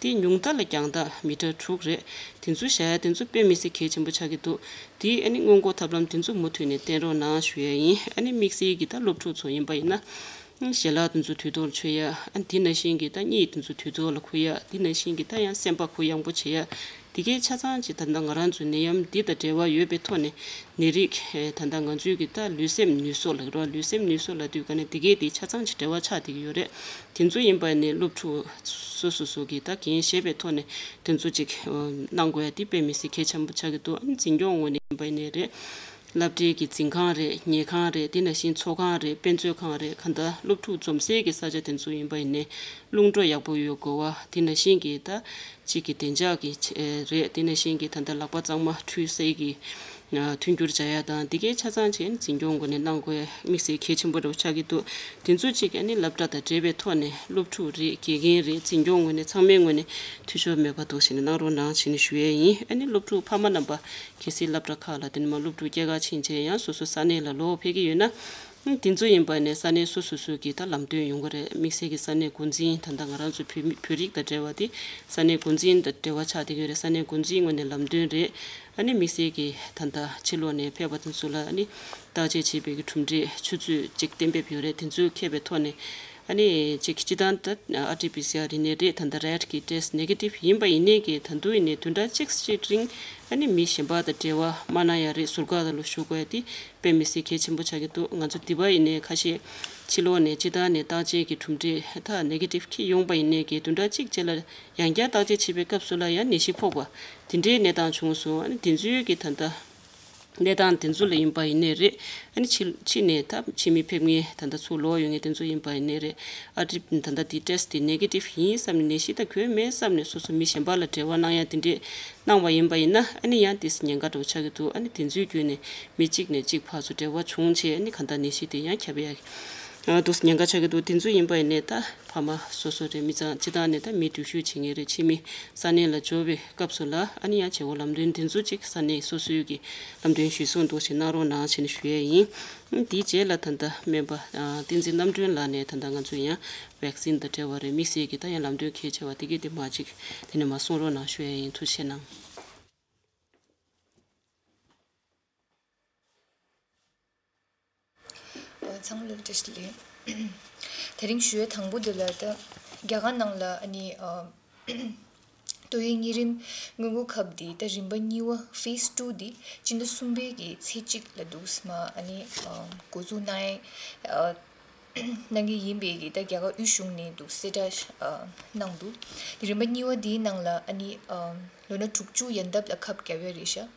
དེ་ཉུང་མཐའ་ལ་རྒྱང་ཐག་མི་ཊར་དྲུག་རེད། དེ་ཚོ་བཞག་ཡ་དེ་ཚོ་དཔེ་མི་སྲིད་གལ་ཆེན་པོ་ཆགས་ཀྱི་འདུག་དེ་ཨ་ནི་སྔོན་འགོག་ཐབས་ལམ་དེ་ཚོ་མུ་མཐུད་ནས་བསྟེན་རོགས་གནང་ཞུ་ཡ་ཡིན། ཨ་ནི་དམིགས་བསལ་གྱི་ད་སློབ་ཕྲུག་ཚོ་ཡིན་པ་ཡིན་ན་ཞལ་ལག་དེ་ཚོ་དུས་ཐོག་ལ་མཆོད་ཡ། ཨ་ནི་དེ་ནང་བཞིན་གྱི་ད་གཉིད་དེ་ཚོ་དུས་ཐོག་ལ་ཁུག་ཡ། དེ་ནང་བཞིན་གྱི་ད་ཡང་སེམས་པ་གུ་ཡངས་པོ་བྱེད་ཡ། དེ་གའི་ཆ་ཚང་ཅིག་ད་ལྟ་ང་རང་ཚོའི་ནད་ཡམས་འདི་དང་འབྲེལ་བ་ཡོད་པའི་ཐོག་ནས་ནད་རིགས་ད་ལྟ་ང་ཚོའི་གི་ད་ལུས་སེམས་ནུས་གསོ་ལབ་རོགས། ལུས་སེམས་ནུས་གསོ་ལབ་དུས་ཀ་ནས་དེ་གའི་དེ་ཆ་ཚང་ཅིག་འབྲེལ་བ་ཆགས་བསྡད་ཀྱི་ཡོད་རེད། དེ་ཚོ་ཡིན་པ་ནས་སློབ་ཕྲུག་སོ་སོ་སོ་གི་ད་འགན་བཞེས་པའི་ཐོག་ནས་དེ་ཚོ་ཅིག་གནང་དགོས་ཡ་དེ་དཔེ་མི་སྲིད་གལ་ཆེན་པོ་ཆགས་ཀྱི་འདུག་ཨ་ནི་འཛིན་སྐྱོང་ངོས་ནས་ཡིན་པ་ཡིན་ནའི་རེད། སློབ་གྲྭའི་གི་འཛིན་ཁང་རེད། ཉལ་ཁང་རེད། དེ་ནང་བཞིན་ཚོགས་ཁང་རེད། དཔེ་མཛོད་ཁང་རེད། གང་ལྟར་སློབ་ཕྲུག་འཛོམས་སའི་གི་ས་ཆ་དེ་ཚོ་ཡིན་པ་ཡིན་ནའི་རླུང་འགྲོ་ཡག་པོ་ཡོད་དགོས་པ། དེ་ནང་བཞིན་གྱི་ད་གཅིག་གི་བདེ་འཇགས་ཀྱི་ཆེད་རེད། དེ་ནང་བཞིན་གྱི་ད་ལྟ་ལག་པ་གཙང་མ་འཁྲུད་སའི་གི་མཐུན་འགྱུར་བྱ་ཡ་དང་། འདི་གའི་ཆ་ཚང་བྱས་ནས་འཛིན་སྐྱོང་ངོས་ནས་གནང་དགོས་དམིགས་བསལ་གལ་ཆེན་པོ་རེད་ཆགས་ཀྱི་འདུག་དེ་ཚོ་གཅིག་ཨ་ནི་སློབ་གྲྭ་དང་འབྲེལ་བའི་ཐོག་ནས་སློབ་ཕྲུག་རེད། དགེ་རྒན་རེད། འཛིན་སྐྱོང་ངོས་ནས་ཚང་མའི་ངོས་ནས་འཐུས་ཤོར་མེད་པ་འདུག་བྱས་ནས་གནང་རོགས་གནང་བྱས་ནས་ཞུ་ཡས་ཡིན། ཨ་ནི་སློབ་ཕྲུག་ཕ་མ་རྣམ་པ་གལ་སྲིད་སློབ་གྲྭ་ཁག་ལ་དེ་ནས་མ་སློབ་ཕྲུག་སྐྱེལ་ག་ཕྱིན་བྱས་ཡང་སོ་སོ་ས་གནས་ལ་ལོག་ཕེབས་ཀྱི་ཡོད་ན། དེ་ཚོ་ཡིན་པ་ནས་ས་གནས་སོ་སོ་སོའི་གི་ད་ལམ་སྟོན་ཡོང་གི་རེད། དམིགས་བསལ་གྱི་ས་གནས་འགོ་འཛིན། ད་ལྟ་ང་རང་ཚོ་བོད་མི་བོད་རིགས་དང་འབྲེལ་བ་དེ་ས་གནས་འགོ་འཛིན་དང་འབྲེལ་བ་ཆགས་བསྡད་ཀྱི་ཡོད་རེད། ས་གནས་འགོ་འཛིན་ངོས་ནས་ལམ་སྟོན་རེད། ཨ་ནི་དམིགས་བསལ་གྱི་ད་ལྟ་ཕྱི་ལོགས་ནས་ཕེབས་པ་དེ་ཚོ་ལ་ཨ་ནི་བརྟག་དཔྱད་བྱེད་པའི་གི་གྲུབ་འབྲས་ཆུ་ཚོད་གཅིག་གཏན་འབེབས་ཡོད་རེད། དེ་ཚོ་འཁྱེར་བའི་ཐོག་ནས་ཨ་ནི་གཅིག་སྤྱི་བཏང་ད་ཨར་ཊི་པི་སི་ཨར་ཡིན་ནའི་རེད། ད་ལྟ་རེད་ཀྱི་ཊེ་སི་ཊི་ནེ་གེ་ཊིབ་ཡིན་པ་ཡིན་ནའི་གི་ད་དུང་ཡིན་ནའི་བདུན་ཕྲག་གཅིག་ཅིག་རིང་ཨ་ནི་མི་གཞན་པ་དང་འབྲེལ་བ་མ་གནང་ཡ་རེད། ཟུར་བཀག་ལ་བཞུགས་དགོས་ཡ་དེ་དཔེ་མི་སྲིད་གལ་ཆེན་པོ་ཆགས་ཀྱི་འདུག་ང་ཚོ་འདི་པ་ཡིན་ནའི་ཁ་ཤས་ཕྱི་ལོགས་ནས་སྤྱི་བཏང་ནས་བརྟག་དཔྱད་ཀྱི་གྲུབ་འབྲས་ད་ནེ་གེ་ཊིབ་འཁྱེར་ཡོང་པ་ཡིན་ནའི་གི་བདུན་ཕྲག་གཅིག་རྗེས་ལ་ཡང་བསྐྱར་བརྟག་དཔྱད་བྱེད་པའི་སྐབས་སུ་ལ་ཡང་ནད་གཞི་ཕོག་པ་དེ་འདྲའི་གནས་སྟངས་བྱུང་སོང་། ཨ་ནི་དེ་ཚོའི་གི་ད་ལྟ་གནས་སྟངས་དེ་ཚོ་ལ་ཡིན་པ་ཡིན་ནའི་རེད། ཨ་ནི་ཕྱི་ཕྱི་ནས་ད་ཕྱི་མི་ཕེབས་མཁན་ད་ལྟ་ཚུར་ལོག་ཡོང་མཁན་དེ་ཚོ་ཡིན་པ་ཡིན་ནའི་རེད། ཨར་ཊི་པི་ད་ལྟ་དེ་ཊེ་སི་ཊི་དེ་ནེ་གེ་ཊིབ་ཡིན་བསམ་ནས་ནད་གཞི་ད་གོན་མེད་བསམ་ནས་སོ་སོ་མི་གཞན་པ་ལ་འབྲེལ་བ་གནང་ཡ་དེ་འདྲས་གནང་བ་ཡིན་པ་ཡིན་ན་ཨ་ནི་ཡང་དེ་ཉེན་ཁ་འདྲ་བོ་ཆགས་ཀྱི་འདུག་ཨ་ནི་དེ་ཚོའི་བརྒྱུད་ནས་མི་གཅིག་ནས་གཅིག་ཕར་ཚུར་འབྲེལ་བ་བྱུང་བྱས་ཨ་ནི་གང་ལྟར་ནད་གཞི་དེ་ཡང་ཁྱབ་ཡ་འདུག་ཉེན་ཁ་ཆགས་ཀྱི་འདུག་དེ་ཚོ་ཡིན་པ་ཡིན་ནའི་ད་ཕ་མ་སོ་སོ་རེད། མི་ཚང་སྤྱི་བཏང་ནས་ད་མི་འགྲུལ་བཞུད་བྱེད་མཁན་རེད། ཕྱི་མི་ས་གནས་ལ་འབྱོར་བའི་སྐབས་སུ་ལ་ཨ་ནི་ཡང་བྱེད་སྒོ་ལམ་སྟོན་དེ་ཚོ་གཅིག་ས་གནས་སོ་སོའི་གི་ལམ་སྟོན་གཞིར་བཟུང་འདུག་ཞེས་གནང་རོགས་གནང་ཞེས་ནས་ཞུ་ཡས་ཡིན། དེའི་རྗེས་ལ་ད་ལྟ་སྨན་པ་བསྟན་འཛིན་རྣམ་གྲོལ་ལགས་ནས་ད་ལྟ་ང་ཚོ་ཡང་ཝེག་སིན་དང་འབྲེལ་བ་རེད། དམིགས་བསལ་གྱི་ད་ཡང་ལམ་སྟོན་གལ་ཆེ་བ་དེ་གས་དེ་མ་གཅིག་དེ་ནས་མ་གསུང་རོགས་གནང་ཞུ་ཡས་ཡིན། ཐུགས་རྗེ་གནང་། ཚང་མ་ལ་བཀྲ་ཤིས་བདེ་ལེགས། དེ་རིང་ཞུ་ཡ་དང་པོ་འདི་ལ་ད་རྒྱ་གར་ནང་ལ་ཨ་ནི་ཏོག་དབྱིབས་གཉན་རིམས་སྔོན་འགོག་ཁབ་འདི་ད་རིམ་པ་གཉིས་པ་ཕེ་སི་ཊུ་འདི་སྤྱི་ཟླ་གསུམ་པའི་གི་ཚེས་གཅིག་ལ་འདུག་སེ་མ་ཨ་ནི་འགོ་འཛུགས་གནང་ཡ་གནང་གི་ཡིན་པའི་གི་ད་རྒྱ་གར་དབུས་གཞུང་ནས་འདུག་གསལ་བསྒྲགས་གནང་འདུག་དེ་རིམ་པ་གཉིས་པ་འདིའི་ནང་ལ་ཨ་ནི་ལོ་ན་དྲུག་ཅུ་ཡན་འདབ་ལ་ཁབ་བརྒྱབ་ཡ་རེད་ཤག་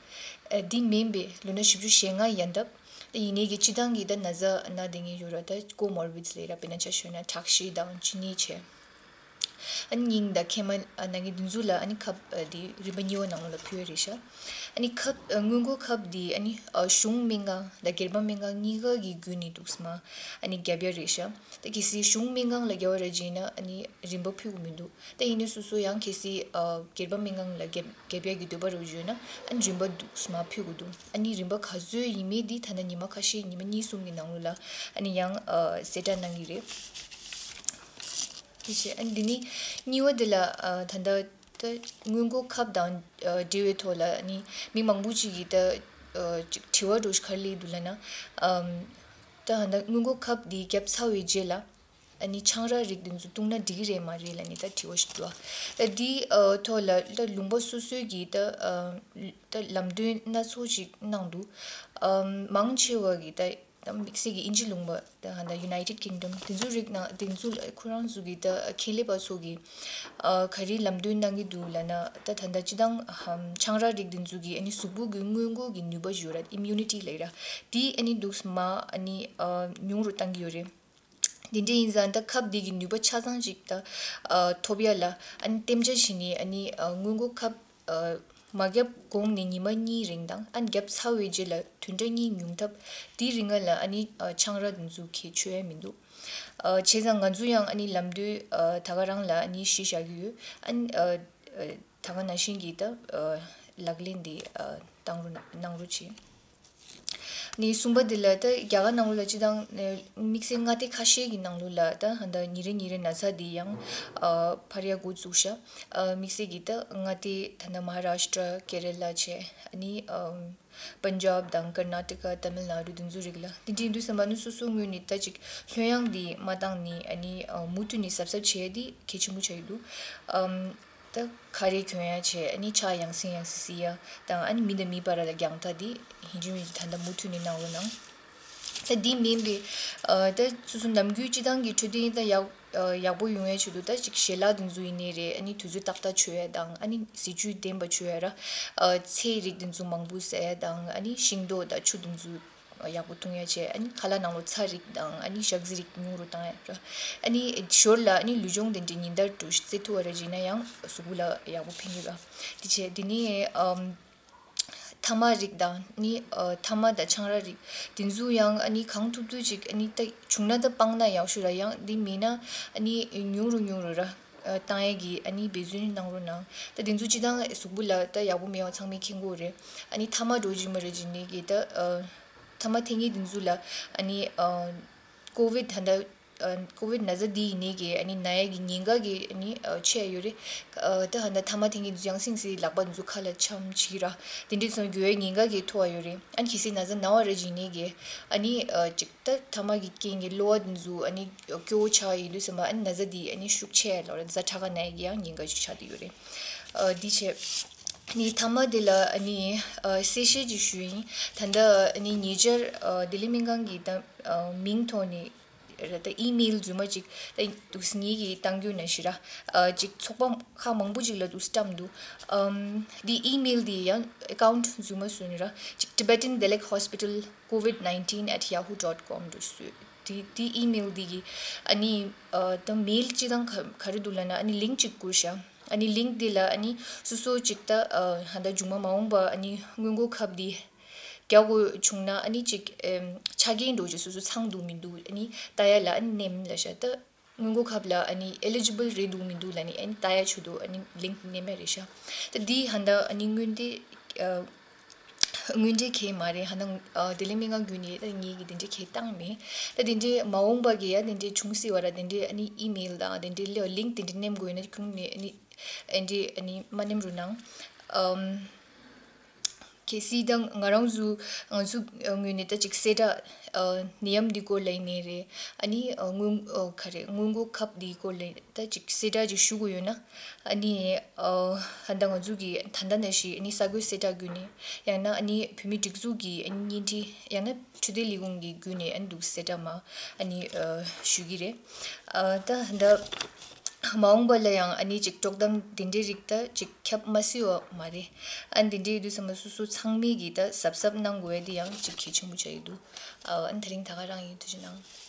འདི་མིན་པའི་ལོ་ན་བཞི་བཅུ་ཞེ་ལྔ་ཡན་འདབ། ད་ཡིན་ནའི་གི་སྤྱི་བཏང་གི་ད་ན་ཚ་ན་བསྡད་མཁན་ཡོད་ར། ད་ཀོ་མོར་བིཌ་ལབ་ར། དཔེར་ན་ཆ་བཞག་ན་ཁྲག་ཤེད་དང་གཅིན་སྙི་བྱས། ཨ་ནི་སྙིང་དང་མཁལ་མ་ན་མཁན་དེ་ཚོ་ལ་ཨ་ནི་ཁབ་འདི་རིམ་པ་གཉིས་པ་ནང་ལ་ཕུལ་ཡ་རེད་ཤག་ཨ་ནི་ཁབ་སྔོན་འགོག་ཁབ་འདི་ཨ་ནི་གཞུང་སྨན་ཁང་དང་སྒེར་པ་སྨན་ཁང་གཉིས་ཀ་གི་བརྒྱུད་ནས་འདུག་སེ་མ་ཨ་ནི་བརྒྱབ་ཡ་རེད་ཤག་ད་གལ་སྲིད་གཞུང་སྨན་ཁང་ལ་བརྒྱབ་པ་ར་བྱས་ན་ཨ་ནི་རིན་པ་ཕུལ་གི་མི་འདུག་ད་ཡིན་ནའི་སོ་སོ་ཡང་གལ་སྲིད་ཨ་སྒེར་པ་སྨན་ཁང་ལ་བརྒྱབ་བརྒྱབ་ཡ་གི་འདོད་པ་རུ་ཡོད་ན་ཨ་ནི་རིན་པ་འདུག་སེ་མ་ཕུལ་གི་འདུག་ཨ་ནི་རིན་པ་ག་ཚོད་ཡིན་མིན་འདི་ད་ལྟ་ཉི་མ་ཁ་ཤས་ཉི་མ་གཉིས་གསུམ་གི་ནང་ལོགས་ལ་ཨ་ནི་ཡང་ཨ་གསལ་བསྒྲགས་གནང་གི་རེད། དེ་བྱས་ཨ་ནི་འདི་ནི་གཉིས་པ་འདི་ལ་ཨ་ད་ལྟ་ད་སྔོན་འགོག་ཁབ་དང་ཨ་འབྲེལ་བའི་ཐོག་ལ་ཨ་ནི་མི་མང་པོ་ཅིག་གིས་ད་ཨ་ཅིག་དྲི་བ་འདྲ་བོ་ཞིག་ག་རེ་སླེབས་འདུག་ལབ་ན་ཨམ་ད་ད་སྔོན་འགོག་ཁབ་འདི་བརྒྱབ་ཚར་བའི་རྗེས་ལ། ཨ་ནི་ཆང་རག་རིགས་དེ་ཚོ་བཏུང་ན་འགྲིག་གི་རེད་མ་རེད་ལབ་ནས་ད་དྲི་བ་ཞིག་འདུག་ཨ་དེའི་ཨ་ཐོག་ལ་ད་ལུང་པ་སོ་སོའི་གི་ད་ཨ་ད་ལམ་སྟོན་སྣ་ཚོགས་ཅིག་གནང་འདུག་ཨ་མང་ཆེ་བ་གི་ད་ད་དམིགས་བསལ་གྱི་དབྱིན་ཇི་ལུང་པ་ད་ཧ་ད་United Kingdom དེ་ཚོའི་རིགས་ནང་དེ་ཚོ་ཁོ་རང་ཚོ་གི་ད་ཁེ་ལས་པ་ཚོ་གི་ཨ་ག་རེ་ལམ་སྟོན་གནང་གི་འདུག་ལབ་ན། ད་ད་ད་སྤྱི་བཏང་ཧམ་ཆང་རག་རིགས་དེ་ཚོ་གི་ཨ་ནི་གཟུགས་པོ་གི་སྔོན་འགོག་གི་ནུས་པ་ཡོད་ར། Immunity ལབ་ར། དེ་ཨ་ནི་འདུག་སེ་མར་ཨ་ནི་ཨ་ཉུང་རུ་བཏང་གི་ཡོད་རེད། དེ་འདྲ་ཡིན་ཙང་ད་ཁབ་འདི་གི་ནུས་པ་ཆ་ཚང་ཅིག་ད་ཨ་ཐོབ་ཡ་ལ་ཨ་ནི་གཏན་འཇགས་བྱས་ནས་ཨ་ནི་ཨ་སྔོན་འགོག་ཁབ་ཨ་མ་བརྒྱབ་གོང་ནས་ཉི་མ་གཉིས་རིང་དང་ཨ་ནི་བརྒྱབ་ཚར་བའི་རྗེས་ལ་བདུན་ཕྲག་གཉིས་ཉུང་མཐའ་དེའི་རིང་ལ་ཨ་ནི་ཨ་ཆང་རག་འདི་ཚོ་གི་མཆོད་ཡ་མི་འདུག་ཨ་བྱས་ཙང་ང་ཚོ་ཡང་ཨ་ནི་ལམ་སྟོན་ཨ་ད་ག་རང་ལ་ཨ་ནི་གཞི་བཞག་གི་ཡོད། ཨ་ནི་ཨ་ཨ་ད་ག་ནང་བཞིན་གྱི་ད་ཨ་ལག་ལེན་འདི་ཨ་བཏང་རོགས་གནང་རོགས་བྱེད། ནི་གསུམ་པ་འདི་ལ་ད་རྒྱ་གར་ནང་ལོགས་ལ་སྤྱི་བཏང་ཨ་དམིགས་བསལ་མངའ་སྡེ་ཁ་ཤས་ཀྱི་ནང་ལོགས་ལ་ད་ཧ་ད་ཉིན་རེ་ཉིན་རེ་ན་ཚ་འདི་ཡང་ཨ་འཕར་ཡ་འགོ་བཙུགས་ཤག་ཨ་དམིགས་བསལ་གྱི་ད་མངའ་སྡེ་ད་ནི་Maharashtra, Kerala བྱས་ཨ་ནི་ཨ་Punjab དང་Karnataka, Tamil Nadu དེ་ཚོའི་རིགས་ལ་དེ་འདྲ་ཡིན་དུས་ཙམ་པ་ནི་སོ་སོའི་ངོས་ནས་ད་ཅིག་ལྷོད་ཡངས་འདི་མ་བཏང་ནས་ཨ་ནི་ཨ་མུ་མཐུད་ནས་གཟབ་གཟབ་བྱས་ཏེ་གལ་ཆེན་པོ་ཆགས་ཀྱི་འདུག་ཨམ། ད་ག་རེ་གྱོན་ཡ་བྱས་ཨ་ནི་ཕྱག་ཡང་སེ་ཡང་སེ་བསིལ་ཡ་དང་ཨ་ནི་མི་དང་མི་བར་ལ་རྒྱང་ཐག་འདི་ཡིན་གཅིག་མིན་གཅིག་ད་ལྟ་མུ་མཐུད་ནས་གནང་རོགས་གནང་། ད་འདི་མིན་པའི་ཨ་ད་སོ་སོ་ནམ་རྒྱུན་སྤྱི་བཏང་གི་འཕྲོད་བསྟེན་ད་ཡག་ཨ་ཡག་པོ་ཡོང་ཡ་ཆེད་དུ་ད་ཅིག་ཞལ་ལག་འདི་ཚོ་ཡིན་ནའི་རེད། ཨ་ནི་དུས་ཚོད་ཏག་ཏག་མཆོད་ཡ་དང་ཨ་ནི་ཟས་བཅུད་ལྡན་པ་མཆོད་ཡ་ར། ཨ་ཚལ་རིགས་འདི་ཚོ་མང་པོ་ཟ་ཡ་དང་ཨ་ནི་ཤིང་ཏོག་དང་ཆུ་འདི་ཚོ་ཡག་པོ་འཐུང་ཡ་བྱས། ཨ་ནི་ཁ་ལག་ནང་ལོགས་ཚྭ་རིགས་དང་ཨ་ནི་ཞག་ཟི་རིགས་ཉུང་རུ་བཏང་ཡ་ར། ཨ་ནི་ཞོར་ལ་ཨ་ནི་ལུས་སྦྱོང་དེ་འདྲའི་ཉིན་ལྟར་དུ་རྩེ་ཐུབ་པ་ར་བྱས་ན་ཡང་གཟུགས་པོ་ལ་ཡག་པོ་ཕན་གི་ར། དེ་བྱས་དེ་ནི་ཨམ་ཐ་མག་རིགས་དང་ནི་ཨ་ཐ་མག་དང་ཆང་རག་རིགས་དེ་ཚོ་ཡང་ཨ་ནི་གང་ཐུབ་ཐུབ་ཅིག་ཨ་ནི་ད་བྱུང་ན་ད་སྤངས་ན་ཡག་ཤོས་ར། ཡང་འདི་མིན་ན་ཨ་ནི་ཉུང་རུ་ཉུང་རུ་ར་ཨ་བཏང་ཡས་ཀྱི་ཨ་ནི་འབད་བརྩོན་གནང་རོགས་གནང་། ད་དེ་ཚོ་སྤྱི་བཏང་གཟུགས་པོ་ལ་ད་ཡག་པོ་མེད་པ་ཚང་མས་མཁྱེན་གྱི་ཡོད་རེད། ཨ་ནི་ཐ་མག་འགྲོ་བྱེད་མ་འགྲོ་བྱེད་ནས་ཀྱི་ད་ཨ་ཐ་མག་འཐེན་མཁན་དེ་ཚོ་ལ་ཨ་ནི་ཨ་ཀོ་ཝིད་ད་ལྟ་ཨ་ཀོ་ཝིད་ན་ཚ་འདི་ཡིན་ནའི་གི་ཨ་ནི་ན་ཡས་ཀྱི་ཉེན་ཁ་གི་ཨ་ནི་ཨ་ཆེ་ཡོད་རེད། ཨ་ད་ཧ་ད་ཐ་མག་འཐེན་མཁན་ཚོ་ཡང་སེང་སེ་ལག་པ་འདི་ཚོ་ཁ་ལ་འཆམ་བྱེད་ཀྱི་ར། དེ་འདྲས་སོང་འགྱོ་ཡའི་ཉེན་ཁ་གི་མཐོ་བ་ཡོད་རེད། ཨ་ནི་གལ་སྲིད་ན་ཚ་ན་བ་ར་བྱེད་ནའི་གི་ཨ་ནི་ཨ་ཅིག་ད་ཐ་མག་གི་རྐྱེན་གྱིས་གློ་བ་འདི་ཚོ་ཨ་ནི་སྐྱོ་བོ་ཆགས་ཡིན་དུས་ཙམ་པ་ཨ་ནི་ན་ཚ་འདི་ཨ་ནི་ཤུགས་ཆེ་ལོ་ར། ན་ཚ་ཁྲག་ཁ་ན་ཡས་ཀྱི་ཡང་ཉེན་ཁ་ཅིག་ཆགས་བསྡད་ཡོད་རེད། ཨ་འདི་བྱས་ནི་ཐ་མག་འདི་ལ་ཨ་ནི་ཨ་གསལ་བཤད་ཅིག་ཞུ་ཡིན། ད་ལྟ་ཨ་ནི་ཉེ་ཆར་ཨ་བདེ་ལེགས་སྨན་ཁང་གི་ད་ཨ་མིང་ཐོག་ནས་ར་ད་ཨི་མེལ་རྫུན་མ་ཅིག་ད་འདུག་སེ་ངེད་ཀྱིས་བཏང་རྒྱུ་ནང་བཞིན་ར། ཨ་ཅིག་ཚོགས་པ་ཁག་མང་པོ་ཅིག་ལ་འདུག་སེ་བཀྲམ་འདུག་ཨམ་འདི་ཨི་མེལ་འདི་ཡང་ཨེ་ཀའུན་ཊི་རྫུན་མ་བཟོས་ནས་ར། ཅིག་Tibetan Delek Hospital COVID nineteen at yahoo dot com འདུག་སེ་འདི་འདི་ཨི་མེལ་འདི་གི་ཨ་ནི་ཨ་ད་མེལ་སྤྱི་བཏང་ག་ག་རེ་འདུག་ལབ་ན་ཨ་ནི་ལིང་ཀི་ཅིག་བསྐུར་ཤག་ཨ་ནི་ལིང་ཀི་འདི་ལ་ཨ་ནི་སོ་སོ་ཅིག་ད་ཨ་ཧ་ད་མཇུག་མ་མ་འོངས་པ་ཨ་ནི་སྔོན་འགོག་ཁབ་འདི་རྒྱག་དགོས་བྱུང་ན་ཨ་ནི་ཅིག་ཨེམ་ཆ་རྐྱེན་འདྲ་ཅིག་སོ་སོ་ཚང་འདུག་མི་འདུག་ཨ་ནི་ལྟ་ཡ་ལ་ཨ་ནི་མནན་ལབ་ཤག་ད་སྔོན་འགོག་ཁབ་ལ་ཨ་ནི་eligible རེད་འདུག་མི་འདུག་ལབ་ནི་ཨ་ནི་ལྟ་ཡ་ཆེད་དུ་ཨ་ནི་ལིང་ཀི་མནན་པ་རེད་ཤག་ད་འདི་ཧ་ད་ཨ་ནི་དངོས་འབྲེལ་ཨ་དངོས་འབྲེལ་གང་ཡང་མ་རེད། ཧ་ད་ཨ་བདེ་ལེགས་སྨན་ཁང་བརྒྱུད་ནས་ད་ངེད་ཀྱིས་དེ་འདྲའི་གང་ཡང་བཏང་མེད། ད་དེ་འདྲའི་མ་འོངས་པ་གི་ཡ་དེ་འདྲའི་འབྱུང་སྲིད་པ་ར། དེ་འདྲའི་ཨ་ནི་ཨི་མེལ་དང་དེ་འདྲའི་ལ་ལིང་ཀི་དེ་འདྲའི་མནན་དགོས་ན་ཁྱོན་ནས་ཨ་ནི་ཨ་འདྲའི་ཨ་ནི་མ་མནན་རོགས་གནང་། ཨམ། གལ་སྲིད་ད་ང་རང་ཚོ་ང་ཚོ་ངོས་ནས་ད་ཅིག་གསལ་བསྒྲགས་ཨ་ནད་ཡམས་འདི་སྐོར་ལ་ཡིན་ནའི་རེད། ཨ་ནི་ཨ་སྔོན་ཨ་ག་རེ་སྔོན་འགོག་ཁབ་འདིའི་སྐོར་ལ་ད་ཅིག་གསལ་བསྒྲགས་ཅིག་ཞུ་དགོས་ཡོད་ན། ཨ་ནི་ཨ་ད་ལྟ་ང་ཚོ་གི་ད་ལྟ་ནང་བཞིན་ཨ་ནི་གསར་འགོད་གསལ་བསྒྲགས་བརྒྱུད་ནས་ཡང་ན་ཨ་ནི་བོད་མིའི་སྒྲིག་འཛུགས་ཀྱི་ཨ་ནི་བརྙན་འཕྲིན་ཡང་ན་འཕྲོད་བསྟེན་ལས་ཁུངས་ཀྱི་བརྒྱུད་ནས་ཨ་ནི་འདུག་གསལ་བསྒྲགས་མ་ཨ་ནི་ཨ་ཞུ་གི་རེད། ཨ་ད་ད་མ་འོངས་པ་ལ་ཡང་ཨ་ནི་ཅིག་དཀྲོག་གཏམ་དེ་འདྲའི་རིགས་ད་ཅིག་ཁྱབ་མ་སྲིད་པ་མ་རེད། ཨ་ནི་དེ་འདྲའི་དུས་ཙམ་པ་སོ་སོ་ཚང་མས་ཀྱིས་ད་གཟབ་གཟབ་གནང་དགོས་ཡ་དེ་ཡང་ཅིག་གལ་ཆེན་པོ་ཆགས་ཀྱི་འདུག་ཨ་ཨ་ནི་དེ་རིང་ད་ག་རང་ཡིན། ཐུགས་རྗེ་གནང་།